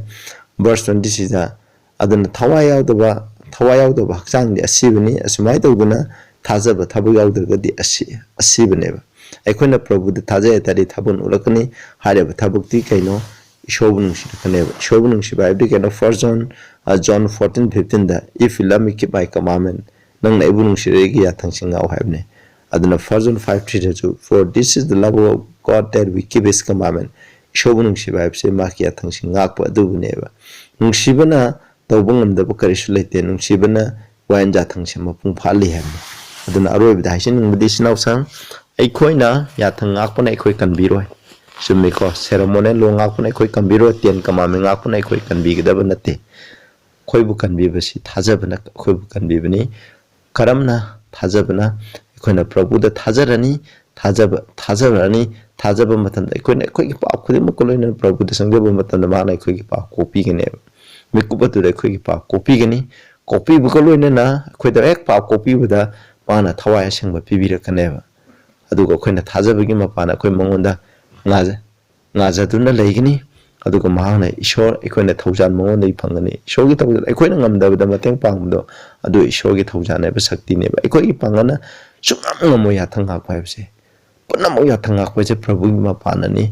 Verse twenty six ꯇ, "ꯑꯗꯨꯅ ꯊꯋꯥꯏ ꯌꯥꯎꯗꯕ, ꯊꯋꯥꯏ ꯌꯥꯎꯗꯕ ꯍꯛꯆꯥꯡꯗꯤ ꯑꯁꯤꯕꯅꯤ, ꯑꯁꯨꯃꯥꯏꯅ ꯇꯧꯗꯅ ꯊꯥꯖꯕ ꯊꯕꯛ ꯌꯥꯎꯗ꯭ꯔꯒꯗꯤ ꯑꯁꯤ, ꯑꯁꯤꯕꯅꯦꯕ"꯫ ꯑꯩꯈꯣꯏꯅ ꯄ꯭ꯔꯚꯨꯗ ꯊꯥꯖꯩ ꯍꯥꯏ ꯇꯥꯔꯗꯤ ꯊꯕꯛ ꯎꯠꯂꯛꯀꯅꯤ꯫ ꯍꯥꯏꯔꯤꯕ ꯊꯕꯛꯇꯤ ꯀꯩꯅꯣ? ꯏꯁꯣꯔꯕꯨ ꯅꯨꯡꯁꯤꯔꯛꯀꯅꯦꯕ꯫ ꯏꯁꯣꯔꯕꯨ ꯅꯨꯡꯁꯤꯕ ꯍꯥꯏꯕꯗꯤ ꯀꯩꯅꯣ? First John, ꯑ, John fourteen fifteen the, "If you love me, keep my commandment." "ꯅꯪꯅ ꯑꯩꯕꯨ ꯅꯨꯡꯁꯤꯔꯗꯤ ꯑꯩꯒꯤ ꯌꯥꯊꯪꯁꯤꯡ ꯉꯥꯛꯎ" ꯍꯥꯏꯕꯅꯦ꯫ ꯑꯗꯨꯅ First John five three ꯗꯁꯨ, "For this is the love of God, that we keep his commandment." ꯏꯁꯣꯔꯕꯨ ꯅꯨꯡꯁꯤꯕ ꯍꯥꯏꯕꯁꯦ ꯃꯍꯥꯛꯀꯤ ꯌꯥꯊꯪꯁꯤꯡ ꯉꯥꯛꯄ ꯑꯗꯨꯕꯨꯅꯦꯕ꯫ ꯅꯨꯡꯁꯤꯕꯅ ꯇꯧꯕ ꯉꯝꯗꯕ ꯀꯔꯤꯁꯨ ꯂꯩꯇꯦ꯫ ꯅꯨꯡꯁꯤꯕꯅ ꯋꯥꯌꯦꯟ ꯌꯥꯊꯪꯁꯦ ꯃꯄꯨꯡ ꯐꯥꯍꯜꯂꯤ ꯍꯥꯏꯕꯅꯤ꯫ ꯑꯗꯨꯅ ꯑꯔꯣꯏꯕꯗ ꯍꯥꯏꯖꯅꯤꯡꯕꯗꯤ, ꯏꯆꯤꯟ ꯏꯅꯥꯎꯁꯤꯡ, ꯑꯩꯈꯣꯏꯅ ꯌꯥꯊꯪ ꯉꯥꯛꯄꯅ ꯑꯩꯈꯣꯏ ꯀꯟꯕꯤꯔꯣꯏ꯫ ꯆꯨꯝꯃꯤꯀꯣ? Ceremonial law ꯉꯥꯛꯄꯅ ꯑꯩꯈꯣꯏ ꯀꯟꯕꯤꯔꯣꯏ, Ten Commandment ꯉꯥꯛꯄꯅ ꯑꯩꯈꯣꯏ ꯀꯟꯕꯤꯒꯗꯕ ꯅꯠꯇꯦ꯫ ꯑꯩꯈꯣꯏꯕꯨ ꯀꯟꯕꯤꯕꯁꯤ ꯊꯥꯖꯕꯅ ꯑꯩꯈꯣꯏꯕꯨ ꯀꯟꯕꯤꯕꯅꯤ꯫ ꯀꯔꯝꯅ? ꯊꯥꯖꯕꯅ꯫ ꯑꯩꯈꯣꯏꯅ ꯄ꯭ꯔꯚꯨꯗ ꯊꯥꯖꯔꯅꯤ, ꯊꯥꯖꯕ ꯊꯥꯖꯔꯛꯑꯅꯤ꯫ ꯊꯥꯖꯕ ꯃꯇꯝꯗ ꯑꯩꯈꯣꯏꯅ ꯑꯩꯈꯣꯏꯒꯤ ꯄꯥꯞ ꯈꯨꯗꯤꯡꯃꯛꯀ ꯂꯣꯏꯅꯅ ꯄ꯭ꯔꯚꯨꯗ ꯆꯪꯖꯕ ꯃꯇꯝꯗ ꯃꯥꯅ ꯑꯩꯈꯣꯏꯒꯤ ꯄꯥꯞ ꯀꯣꯛꯄꯤꯒꯅꯦꯕ꯫ ꯃꯤꯀꯨꯞ ꯑꯗꯨꯗ ꯑꯩꯈꯣꯏꯒꯤ ꯄꯥꯞ ꯀꯣꯛꯄꯤꯒꯅꯤ꯫ ꯀꯣꯛꯄꯤꯕꯒ ꯂꯣꯏꯅꯅ ꯑꯩꯈꯣꯏꯗ ꯍꯦꯛ ꯄꯥꯞ ꯀꯣꯛꯄꯤꯕꯗ ꯃꯥꯅ ꯊꯋꯥꯏ ꯑꯁꯦꯡꯕ ꯄꯤꯕꯤꯔꯛꯀꯅꯦꯕ꯫ ꯑꯗꯨꯒ ꯑꯩꯈꯣꯏꯅ ꯊꯥꯖꯕꯒꯤ ꯃꯄꯥꯟ ꯑꯩꯈꯣꯏ ꯃꯉꯣꯟꯗ ꯉꯥꯖ-, ꯉꯥꯖꯗꯨꯅ ꯂꯩꯒꯅꯤ꯫ ꯑꯗꯨꯒ ꯃꯍꯥꯛꯅ ꯏꯁꯣꯔ, ꯑꯩꯈꯣꯏꯅ ꯊꯧꯖꯥꯜ ꯃꯉꯣꯟꯗꯒꯤ ꯐꯪꯒꯅꯤ꯫ ꯏꯁꯣꯔꯒꯤ ꯊꯧꯖꯥꯜ, ꯑꯩꯈꯣꯏꯅ ꯉꯝꯗꯕꯗ ꯃꯇꯦꯡ ꯄꯥꯡꯕꯗꯣ ꯑꯗꯨ ꯏꯁꯣꯔꯒꯤ ꯊꯧꯖꯥꯜ ꯍꯥꯏꯕ ꯁꯛꯇꯤꯅꯦꯕ꯫ ꯑꯩꯈꯣꯏꯒꯤ ꯄꯥꯡꯒꯜꯅ ꯁꯨꯡꯉꯝ ꯉꯝꯃꯣꯏ ꯌꯥꯊꯪ ꯉꯥꯛꯄ ꯍꯥꯏꯕꯁꯦ꯫ ꯄꯨꯝꯅꯃꯛ ꯌꯥꯊꯪ ꯉꯥꯛꯄꯁꯦ ꯄ꯭ꯔꯚꯨꯒꯤ ꯃꯄꯥꯟꯅꯅꯤ꯫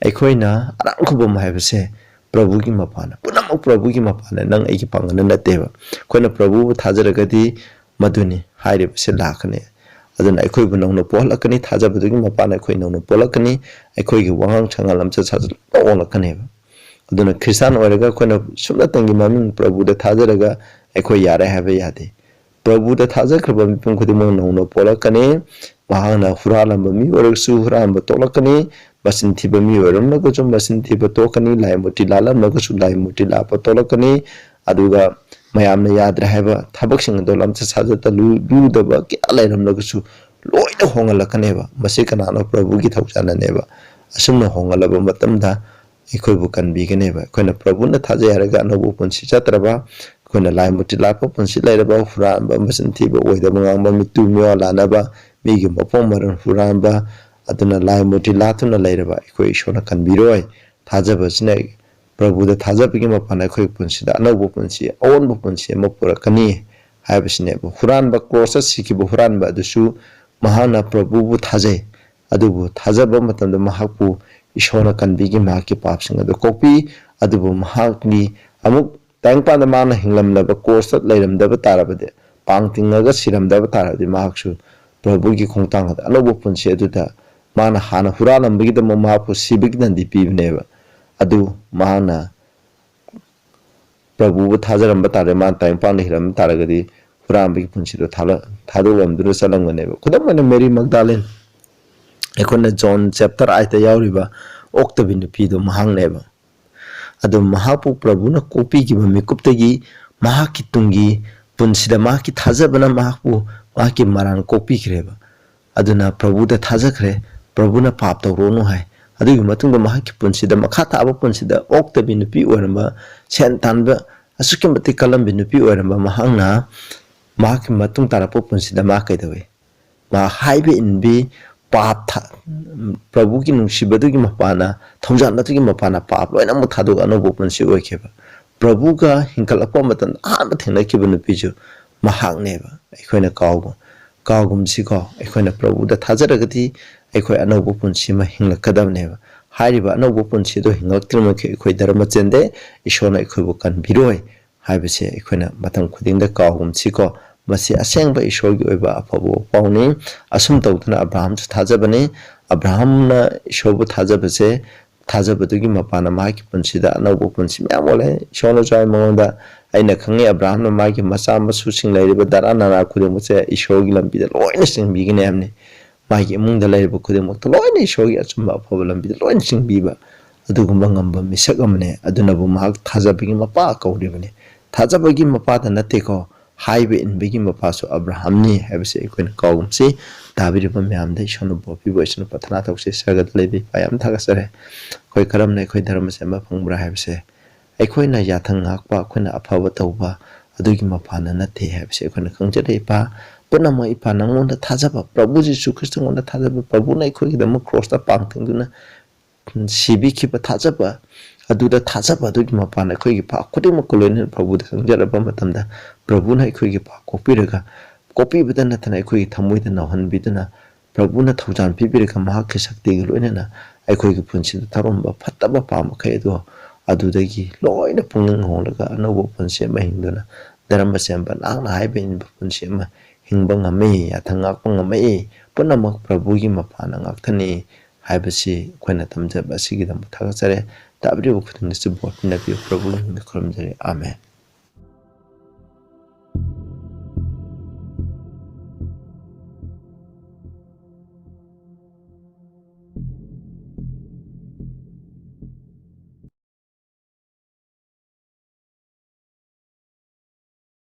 ꯑꯩꯈꯣꯏꯅ ꯑꯔꯥꯡ ꯈꯨꯕꯝ ꯍꯥꯏꯕꯁꯦ ꯄ꯭ꯔꯚꯨꯒꯤ ꯃꯄꯥꯟꯅ, ꯄꯨꯝꯅꯃꯛ ꯄ꯭ꯔꯚꯨꯒꯤ ꯃꯄꯥꯟꯅ, ꯅꯪ ꯑꯩꯒꯤ ꯄꯥꯡꯒꯜꯅ ꯅꯠꯇꯦꯕ꯫ ꯑꯩꯈꯣꯏꯅ ꯄ꯭ꯔꯚꯨꯕꯨ ꯊꯥꯖꯔꯒꯗꯤ ꯃꯗꯨꯅꯤ ꯍꯥꯏꯔꯤꯕꯁꯦ ꯂꯥꯛꯀꯅꯤ꯫ ꯑꯗꯨꯅ ꯑꯩꯈꯣꯏꯕꯨ ꯅꯧꯅ ꯄꯣꯛꯍꯜꯂꯛꯀꯅꯤ, ꯊꯥꯖꯕꯗꯨꯒꯤ ꯃꯄꯥꯟꯅ ꯑꯩꯈꯣꯏ ꯅꯧꯅ ꯄꯣꯛꯂꯛꯀꯅꯤ, ꯑꯩꯈꯣꯏꯒꯤ ꯋꯥꯉꯥꯡ ꯁꯉꯥꯡ ꯂꯝꯆꯠ ꯁꯥꯖꯠ ꯂꯣꯏ ꯍꯣꯡꯂꯛꯀꯅꯦꯕ꯫ ꯑꯗꯨꯅ ꯈ꯭ꯔꯤꯁꯇꯥꯟ ꯑꯣꯏꯔꯒ ꯑꯩꯈꯣꯏꯅ ꯁꯨꯞꯅꯇꯪꯒꯤ ꯃꯃꯤꯡ ꯄ꯭ꯔꯚꯨꯗ ꯊꯥꯖꯔꯒ ꯑꯩꯈꯣꯏ ꯌꯥꯔꯦ ꯍꯥꯏꯕ ꯌꯥꯗꯦ꯫ ꯄ꯭ꯔꯚꯨꯗ ꯊꯥꯖꯈ꯭ꯔꯕ ꯃꯤꯄꯨꯝ ꯈꯨꯗꯤꯡꯃꯛ ꯅꯧꯅ ꯄꯣꯛꯂꯛꯀꯅꯤ꯫ ꯃꯍꯥꯛꯅ ꯍꯨꯔꯥꯜꯂꯝꯕ ꯃꯤ ꯑꯣꯏꯔꯒꯁꯨ ꯍꯨꯔꯥꯟꯕ ꯇꯣꯛꯂꯛꯀꯅꯤ, ꯃꯆꯤꯟ ꯊꯤꯕ ꯃꯤ ꯑꯣꯏꯔꯝꯂꯒꯁꯨ ꯃꯆꯤꯟ ꯊꯤꯕ ꯇꯣꯛꯀꯅꯤ, ꯂꯥꯏ ꯃꯨꯔꯇꯤ ꯂꯥꯠꯂꯝꯂꯒꯁꯨ ꯂꯥꯏ ꯃꯨꯔꯇꯤ ꯂꯥꯠꯄ ꯇꯣꯛꯂꯛꯀꯅꯤ꯫ ꯑꯗꯨꯒ ꯃꯌꯥꯝꯅ ꯌꯥꯗ꯭ꯔꯦ ꯍꯥꯏꯕ ꯊꯕꯛꯁꯤꯡ ꯑꯗꯣ, ꯂꯝꯆꯠ ꯁꯥꯖꯠꯇ ꯂꯨ-, ꯂꯨꯗꯕ ꯀꯌꯥ ꯂꯩꯔꯝꯂꯒꯁꯨ ꯂꯣꯏꯅ ꯍꯣꯡꯍꯜꯂꯛꯀꯅꯦꯕ꯫ ꯃꯁꯤ ꯀꯅꯥꯅꯣ? ꯄ꯭ꯔꯚꯨꯒꯤ ꯊꯧꯖꯥꯜꯅꯅꯦꯕ꯫ ꯑꯁꯨꯝꯅ ꯍꯣꯡꯍꯜꯂꯕ ꯃꯇꯝꯗ ꯑꯩꯈꯣꯏꯕꯨ ꯀꯟꯕꯤꯒꯅꯦꯕ꯫ ꯑꯩꯈꯣꯏꯅ ꯄ꯭ꯔꯚꯨꯅ ꯊꯥꯖꯩ ꯍꯥꯏꯔꯒ ꯑꯅꯧꯕ ꯄꯨꯟꯁꯤ ꯆꯠꯇ꯭ꯔꯕ, ꯑꯩꯈꯣꯏꯅ ꯂꯥꯏ ꯃꯨꯔꯇꯤ ꯂꯥꯠꯄ ꯄꯨꯟꯁꯤ ꯂꯩꯔꯕ, ꯍꯨꯔꯥꯟꯕ, ꯃꯆꯤꯟ ꯊꯤꯕ, ꯑꯣꯏꯗꯕ ꯉꯥꯡꯕ, ꯃꯤꯇꯨ ꯃꯤꯋꯥ ꯂꯥꯟꯅꯕ, ꯃꯤꯒꯤ ꯃꯄꯣꯛ ꯃꯔꯟ ꯍꯨꯔꯥꯟꯕ, ꯑꯗꯨꯅ ꯂꯥꯏ ꯃꯨꯔꯇꯤ ꯂꯥꯠꯇꯨꯅ ꯂꯩꯔꯕ ꯑꯩꯈꯣꯏ ꯏꯁꯣꯔꯅ ꯀꯟꯕꯤꯔꯣꯏ꯫ ꯊꯥꯖꯕꯁꯤꯅ, ꯄ꯭ꯔꯚꯨꯗ ꯊꯥꯖꯕꯒꯤ ꯃꯄꯥꯟꯅ ꯑꯩꯈꯣꯏꯒꯤ ꯄꯨꯟꯁꯤꯗ ꯑꯅꯧꯕ ꯄꯨꯟꯁꯤ, ꯑꯑꯣꯟꯕ ꯄꯨꯟꯁꯤ ꯑꯃ ꯄꯨꯔꯛꯀꯅꯤ ꯍꯥꯏꯕꯁꯤꯅꯦꯕ꯫ ꯍꯨꯔꯥꯟꯕ, ꯀ꯭ꯔꯣꯁꯇ ꯁꯤꯈꯤꯕ ꯍꯨꯔꯥꯟꯕ ꯑꯗꯨꯁꯨ ꯃꯍꯥꯛꯅ ꯄ꯭ꯔꯚꯨꯕꯨ ꯊꯥꯖꯩ, ꯑꯗꯨꯕꯨ ꯊꯥꯖꯕ ꯃꯇꯝꯗ ꯃꯍꯥꯛꯄꯨ ꯏꯁꯣꯔꯅ ꯀꯟꯕꯤꯒꯤ ꯃꯍꯥꯛꯀꯤ ꯄꯥꯞꯁꯤꯡ ꯑꯗꯨ ꯀꯣꯛꯄꯤ꯫ ꯑꯗꯨꯕꯨ ꯃꯍꯥꯛꯀꯤ ꯑꯃꯨꯛ ꯇꯥꯏꯕꯪꯄꯥꯟꯗ ꯃꯥꯅ ꯍꯤꯡꯂꯝꯂꯕ, ꯀ꯭ꯔꯣꯁꯇ ꯂꯩꯔꯝꯗꯕ ꯇꯥꯔꯕꯗꯤ, ꯄꯥꯡ ꯇꯤꯡꯉꯒ ꯁꯤꯔꯝꯗꯕ ꯇꯥꯔꯕꯗꯤ, ꯃꯍꯥꯛꯁꯨ ꯄ꯭ꯔꯚꯨꯒꯤ ꯈꯣꯡꯊꯥꯡ ꯑꯗꯨ, ꯑꯅꯧꯕ ꯄꯨꯟꯁꯤ ꯑꯗꯨꯗ ꯃꯥꯅ ꯍꯥꯟꯅ ꯍꯨꯔꯥꯜꯂꯝꯕꯒꯤꯗꯃꯛ ꯃꯍꯥꯛꯄꯨ ꯁꯤꯕꯒꯤ ꯗꯟꯗꯤ ꯄꯤꯕꯅꯦꯕ꯫ ꯑꯗꯨ ꯃꯍꯥꯛꯅ ꯄ꯭ꯔꯚꯨꯕꯨ ꯊꯥꯖꯔꯝꯕ ꯇꯥꯔꯦ, ꯃꯥꯅ ꯇꯥꯏꯕꯪꯄꯥꯟꯗ ꯍꯤꯡꯂꯝꯕ ꯇꯥꯔꯒꯗꯤ ꯍꯨꯔꯥꯟꯕꯒꯤ ꯄꯨꯟꯁꯤꯗꯣ ꯊꯥꯂ-, ꯊꯥꯗꯣꯛꯂꯝꯗꯨꯅ ꯆꯠꯂꯝꯒꯅꯦꯕ꯫ ꯈꯨꯗꯝ ꯑꯣꯏꯅ ꯃꯦꯔꯤ ꯃꯒꯗꯥꯂꯤꯟ, ꯑꯩꯈꯣꯏꯅ ꯖꯣꯟ ꯆꯦꯞꯇꯔ ꯑꯥꯏꯠꯇ ꯌꯥꯎꯔꯤꯕ ꯑꯣꯛꯇꯕꯤ ꯅꯨꯄꯤꯗꯣ ꯃꯍꯥꯛꯅꯦꯕ꯫ ꯑꯗꯨ ꯃꯍꯥꯛꯄꯨ ꯄ꯭ꯔꯚꯨꯅ ꯀꯣꯛꯄꯤꯈꯤꯕ ꯃꯤꯀꯨꯞꯇꯒꯤ ꯃꯍꯥꯛꯀꯤ ꯇꯨꯡꯒꯤ ꯄꯨꯟꯁꯤꯗ ꯃꯍꯥꯛꯀꯤ ꯊꯥꯖꯕꯅ ꯃꯍꯥꯛꯄꯨ ꯃꯍꯥꯛꯀꯤ ꯃꯔꯥꯜ ꯀꯣꯛꯄꯤꯈ꯭ꯔꯦꯕ꯫ ꯑꯗꯨꯅ ꯄ꯭ꯔꯚꯨꯗ ꯊꯥꯖꯈ꯭ꯔꯦ, ꯄ꯭ꯔꯚꯨꯅ ꯄꯥꯞ ꯇꯧꯔꯣꯅꯨ ꯍꯥꯏ꯫ ꯑꯗꯨꯒꯤ ꯃꯇꯨꯡꯗ ꯃꯍꯥꯛꯀꯤ ꯄꯨꯟꯁꯤꯗ ꯃꯈꯥ ꯇꯥꯕ ꯄꯨꯟꯁꯤꯗ ꯑꯣꯛꯇꯕꯤ ꯅꯨꯄꯤ ꯑꯣꯏꯔꯝꯕ, ꯁꯦꯟ ꯇꯥꯟꯕ ꯑꯁꯨꯛꯀꯤ ꯃꯇꯤꯛ ꯀꯜꯂꯝꯕꯤ ꯅꯨꯄꯤ ꯑꯣꯏꯔꯝꯕ ꯃꯍꯥꯛꯅ, ꯃꯍꯥꯛꯀꯤ ꯃꯇꯨꯡ ꯇꯥꯔꯛꯄ ꯄꯨꯟꯁꯤꯗ ꯃꯥ ꯀꯩꯗꯧꯏ? ꯃꯥ ꯍꯥꯏꯕ ꯏꯟꯕꯤ, ꯄꯥꯞ ꯊ-, ꯄ꯭ꯔꯚꯨꯒꯤ ꯅꯨꯡꯁꯤꯕꯗꯨꯒꯤ ꯃꯄꯥꯟꯅ, ꯊꯧꯖꯥꯜ ꯑꯗꯨꯒꯤ ꯃꯄꯥꯟꯅ ꯄꯥꯞ ꯂꯣꯏꯅꯃꯛ ꯊꯥꯗꯣꯛꯑꯒ ꯑꯅꯧꯕ ꯄꯨꯟꯁꯤ ꯑꯣꯏꯈꯤꯕ꯫ ꯄ꯭ꯔꯚꯨꯒ ꯍꯤꯡꯒꯠꯂꯛꯄ ꯃꯇꯝꯗ ꯑꯍꯥꯟꯕ ꯊꯦꯡꯅꯈꯤꯕ ꯅꯨꯄꯤꯁꯨ ꯃꯍꯥꯛꯅꯦꯕ꯫ ꯑꯩꯈꯣꯏꯅ ꯀꯥꯎꯕ, ꯀꯥꯎꯒꯨꯝꯁꯤꯀꯣ, ꯑꯩꯈꯣꯏꯅ ꯄ꯭ꯔꯚꯨꯗ ꯊꯥꯖꯔꯒꯗꯤ ꯑꯩꯈꯣꯏ ꯑꯅꯧꯕ ꯄꯨꯟꯁꯤ ꯑꯃ ꯍꯤꯡꯂꯛꯀꯗꯕꯅꯦꯕ꯫ ꯍꯥꯏꯔꯤꯕ ꯑꯅꯧꯕ ꯄꯨꯟꯁꯤꯗꯣ ꯍꯤꯡꯂꯛꯇ꯭ꯔꯤꯕꯃꯈꯩ ꯑꯩꯈꯣꯏ ꯙꯔꯃ ꯆꯦꯟꯗꯦ, ꯏꯁꯣꯔꯅ ꯑꯩꯈꯣꯏꯕꯨ ꯀꯟꯕꯤꯔꯣꯏ ꯍꯥꯏꯕꯁꯦ ꯑꯩꯈꯣꯏꯅ ꯃꯇꯝ ꯈꯨꯗꯤꯡꯗ ꯀꯥꯎꯒꯨꯝꯁꯤꯀꯣ꯫ ꯃꯁꯤ ꯑꯁꯦꯡꯕ ꯏꯁꯣꯔꯒꯤ ꯑꯣꯏꯕ ꯑꯐꯕ ꯄꯥꯎꯅꯤ꯫ ꯑꯁꯨꯝ ꯇꯧꯗꯅ ꯑꯕ꯭ꯔꯥꯍꯝꯁꯨ ꯊꯥꯖꯕꯅꯤ꯫ ꯑꯕ꯭ꯔꯥꯍꯝꯅ ꯏꯁꯣꯔꯕꯨ ꯊꯥꯖꯕꯁꯦ, ꯊꯥꯖꯕꯗꯨꯒꯤ ꯃꯄꯥꯟꯅ ꯃꯍꯥꯛꯀꯤ ꯄꯨꯟꯁꯤꯗ ꯑꯅꯧꯕ ꯄꯨꯟꯁꯤ ꯃꯌꯥꯝ ꯑꯣꯜꯂꯦ꯫ ꯏꯁꯣꯔꯅꯁꯨ ꯍꯥꯏ ꯃꯉꯣꯟꯗ, "ꯑꯩꯅ ꯈꯪꯉꯤ ꯑꯕ꯭ꯔꯥꯍꯝꯅ ꯃꯥꯒꯤ ꯃꯆꯥ ꯃꯁꯨꯁꯤꯡ ꯂꯩꯔꯤꯕ ꯗꯔꯥ ꯅꯔꯥ ꯈꯨꯗꯤꯡꯃꯛꯁꯦ ꯏꯁꯣꯔꯒꯤ ꯂꯝꯕꯤꯗ ꯂꯣꯏꯅ ꯆꯤꯡꯕꯤꯒꯅꯤ" ꯍꯥꯏꯕꯅꯤ꯫ ꯃꯥꯒꯤ ꯏꯃꯨꯡꯗ ꯂꯩꯔꯤꯕ ꯈꯨꯗꯤꯡꯃꯛꯇ ꯂꯣꯏꯅ ꯏꯁꯣꯔꯒꯤ ꯑꯆꯨꯝꯕ ꯑꯐꯕ ꯂꯝꯕꯤꯗ ꯂꯣꯏꯅ ꯆꯤꯡꯕꯤꯕ ꯑꯗꯨꯒꯨꯝꯕ ꯉꯝꯕ ꯃꯤꯁꯛ ꯑꯃꯅꯦ꯫ ꯑꯗꯨꯅꯕꯨ ꯃꯍꯥꯛ ꯊꯥꯖꯕꯒꯤ ꯃꯄꯥ ꯀꯧꯔꯤꯕꯅꯤ꯫ ꯊꯥꯖꯕꯒꯤ ꯃꯄꯥꯗ ꯅꯠꯇꯦꯀꯣ, ꯍꯥꯏꯕ ꯏꯟꯕꯒꯤ ꯃꯄꯥꯁꯨ ꯑꯕ꯭ꯔꯥꯍꯝꯅꯤ ꯍꯥꯏꯕꯁꯤ ꯑꯩꯈꯣꯏꯅ ꯀꯥꯎꯒꯨꯝꯁꯤ꯫ ꯇꯥꯕꯤꯔꯤꯕ ꯃꯌꯥꯝꯗ ꯏꯁꯣꯔꯅ ꯕꯣꯔ ꯄꯤꯕ ꯑꯣꯏꯁꯅꯨ꯫ ꯄ꯭ꯔꯊꯅꯥ ꯇꯧꯁꯤ꯫ ꯁꯔꯒꯗ ꯂꯩꯕ ꯏꯄꯥ, ꯌꯥꯝ ꯊꯥꯒꯠꯆꯔꯦ꯫ ꯑꯩꯈꯣꯏ ꯀꯔꯝꯅ ꯑꯩꯈꯣꯏ ꯙꯔꯃꯁꯦ ꯑꯃ ꯐꯪꯕ꯭ꯔꯥ ꯍꯥꯏꯕꯁꯦ ꯑꯩꯈꯣꯏꯅ ꯌꯥꯊꯪ ꯉꯥꯛꯄ, ꯑꯩꯈꯣꯏꯅ ꯑꯐꯕ ꯇꯧꯕ ꯑꯗꯨꯒꯤ ꯃꯄꯥꯟꯅ ꯅꯠꯇꯦ ꯍꯥꯏꯕꯁꯦ ꯑꯩꯈꯣꯏꯅ ꯈꯪꯖꯔꯦ ꯏꯄꯥ꯫ ꯄꯨꯝꯅꯃꯛ ꯏꯄꯥ ꯅꯉꯣꯟꯗ ꯊꯥꯖꯕ, ꯄ꯭ꯔꯚꯨ ꯖꯤꯁꯨ ꯈ꯭ꯔꯤꯁꯇꯉꯣꯟꯗ ꯊꯥꯖꯕ, ꯄ꯭ꯔꯚꯨꯅ ꯑꯩꯈꯣꯏꯒꯤꯗꯃꯛ ꯀ꯭ꯔꯣꯁꯇ ꯄꯥꯡ ꯊꯤꯡꯗꯨꯅ ꯁꯤꯕꯤꯈꯤꯕ ꯊꯥꯖꯕ ꯑꯗꯨꯗ ꯊꯥꯖꯕ ꯑꯗꯨꯒꯤ ꯃꯄꯥꯟꯅ ꯑꯩꯈꯣꯏꯒꯤ ꯄꯥꯞ ꯈꯨꯗꯤꯡꯃꯛꯀ ꯂꯣꯏꯅꯅ ꯄ꯭ꯔꯚꯨꯗ ꯆꯪꯖꯔꯕ ꯃꯇꯝꯗ ꯄ꯭ꯔꯚꯨꯅ ꯑꯩꯈꯣꯏꯒꯤ ꯄꯥꯞ ꯀꯣꯛꯄꯤꯔꯒ, ꯀꯣꯛꯄꯤꯕꯗ ꯅꯠꯇꯅ ꯑꯩꯈꯣꯏꯒꯤ ꯊꯃꯣꯏꯗ ꯅꯧꯍꯟꯕꯤꯗꯨꯅ ꯄ꯭ꯔꯚꯨꯅ ꯊꯧꯖꯥꯜ ꯄꯤꯕꯤꯔꯒ ꯃꯍꯥꯛꯀꯤ ꯁꯛꯇꯤꯒ ꯂꯣꯏꯅꯅ ꯑꯩꯈꯣꯏꯒꯤ ꯄꯨꯟꯁꯤꯗ ꯇꯧꯔꯝꯕ ꯐꯠꯇꯕ ꯄꯥꯞ ꯃꯈꯩ ꯑꯗꯣ ꯑꯗꯨꯗꯒꯤ ꯂꯣꯏꯅ ꯄꯨꯛꯅꯤꯡ ꯍꯣꯡꯂꯒ ꯑꯅꯧꯕ ꯄꯨꯟꯁꯤ ꯑꯃ ꯍꯤꯡꯗꯨꯅ ꯙꯔꯃ ꯆꯦꯟꯕ ꯅꯥꯛꯅ ꯍꯥꯏꯕ ꯏꯟꯕ ꯄꯨꯟꯁꯤ ꯑꯃ ꯍꯤꯡꯕ ꯉꯝꯃꯤ, ꯌꯥꯊꯪ ꯉꯥꯛꯄ ꯉꯝꯃꯛꯏ꯫ ꯄꯨꯝꯅꯃꯛ ꯄ꯭ꯔꯚꯨꯒꯤ ꯃꯄꯥꯟꯅ ꯉꯥꯛꯇꯅꯤ ꯍꯥꯏꯕꯁꯤ ꯑꯩꯈꯣꯏꯅ ꯇꯝꯖꯕ ꯑꯁꯤꯒꯤꯗꯃꯛ ꯊꯥꯒꯠꯆꯔꯤ꯫ ꯇꯥꯕꯤꯔꯤꯕ ꯈꯨꯗꯤꯡꯗꯁꯨ ꯕꯣꯔ ꯄꯤꯅꯕꯤꯌꯨ꯫ ꯄ꯭ꯔꯚꯨꯒꯤ ꯃꯤꯡꯗ ꯈꯨꯔꯨꯝꯖꯔꯤ꯫ ꯑꯥꯃꯦꯟ꯫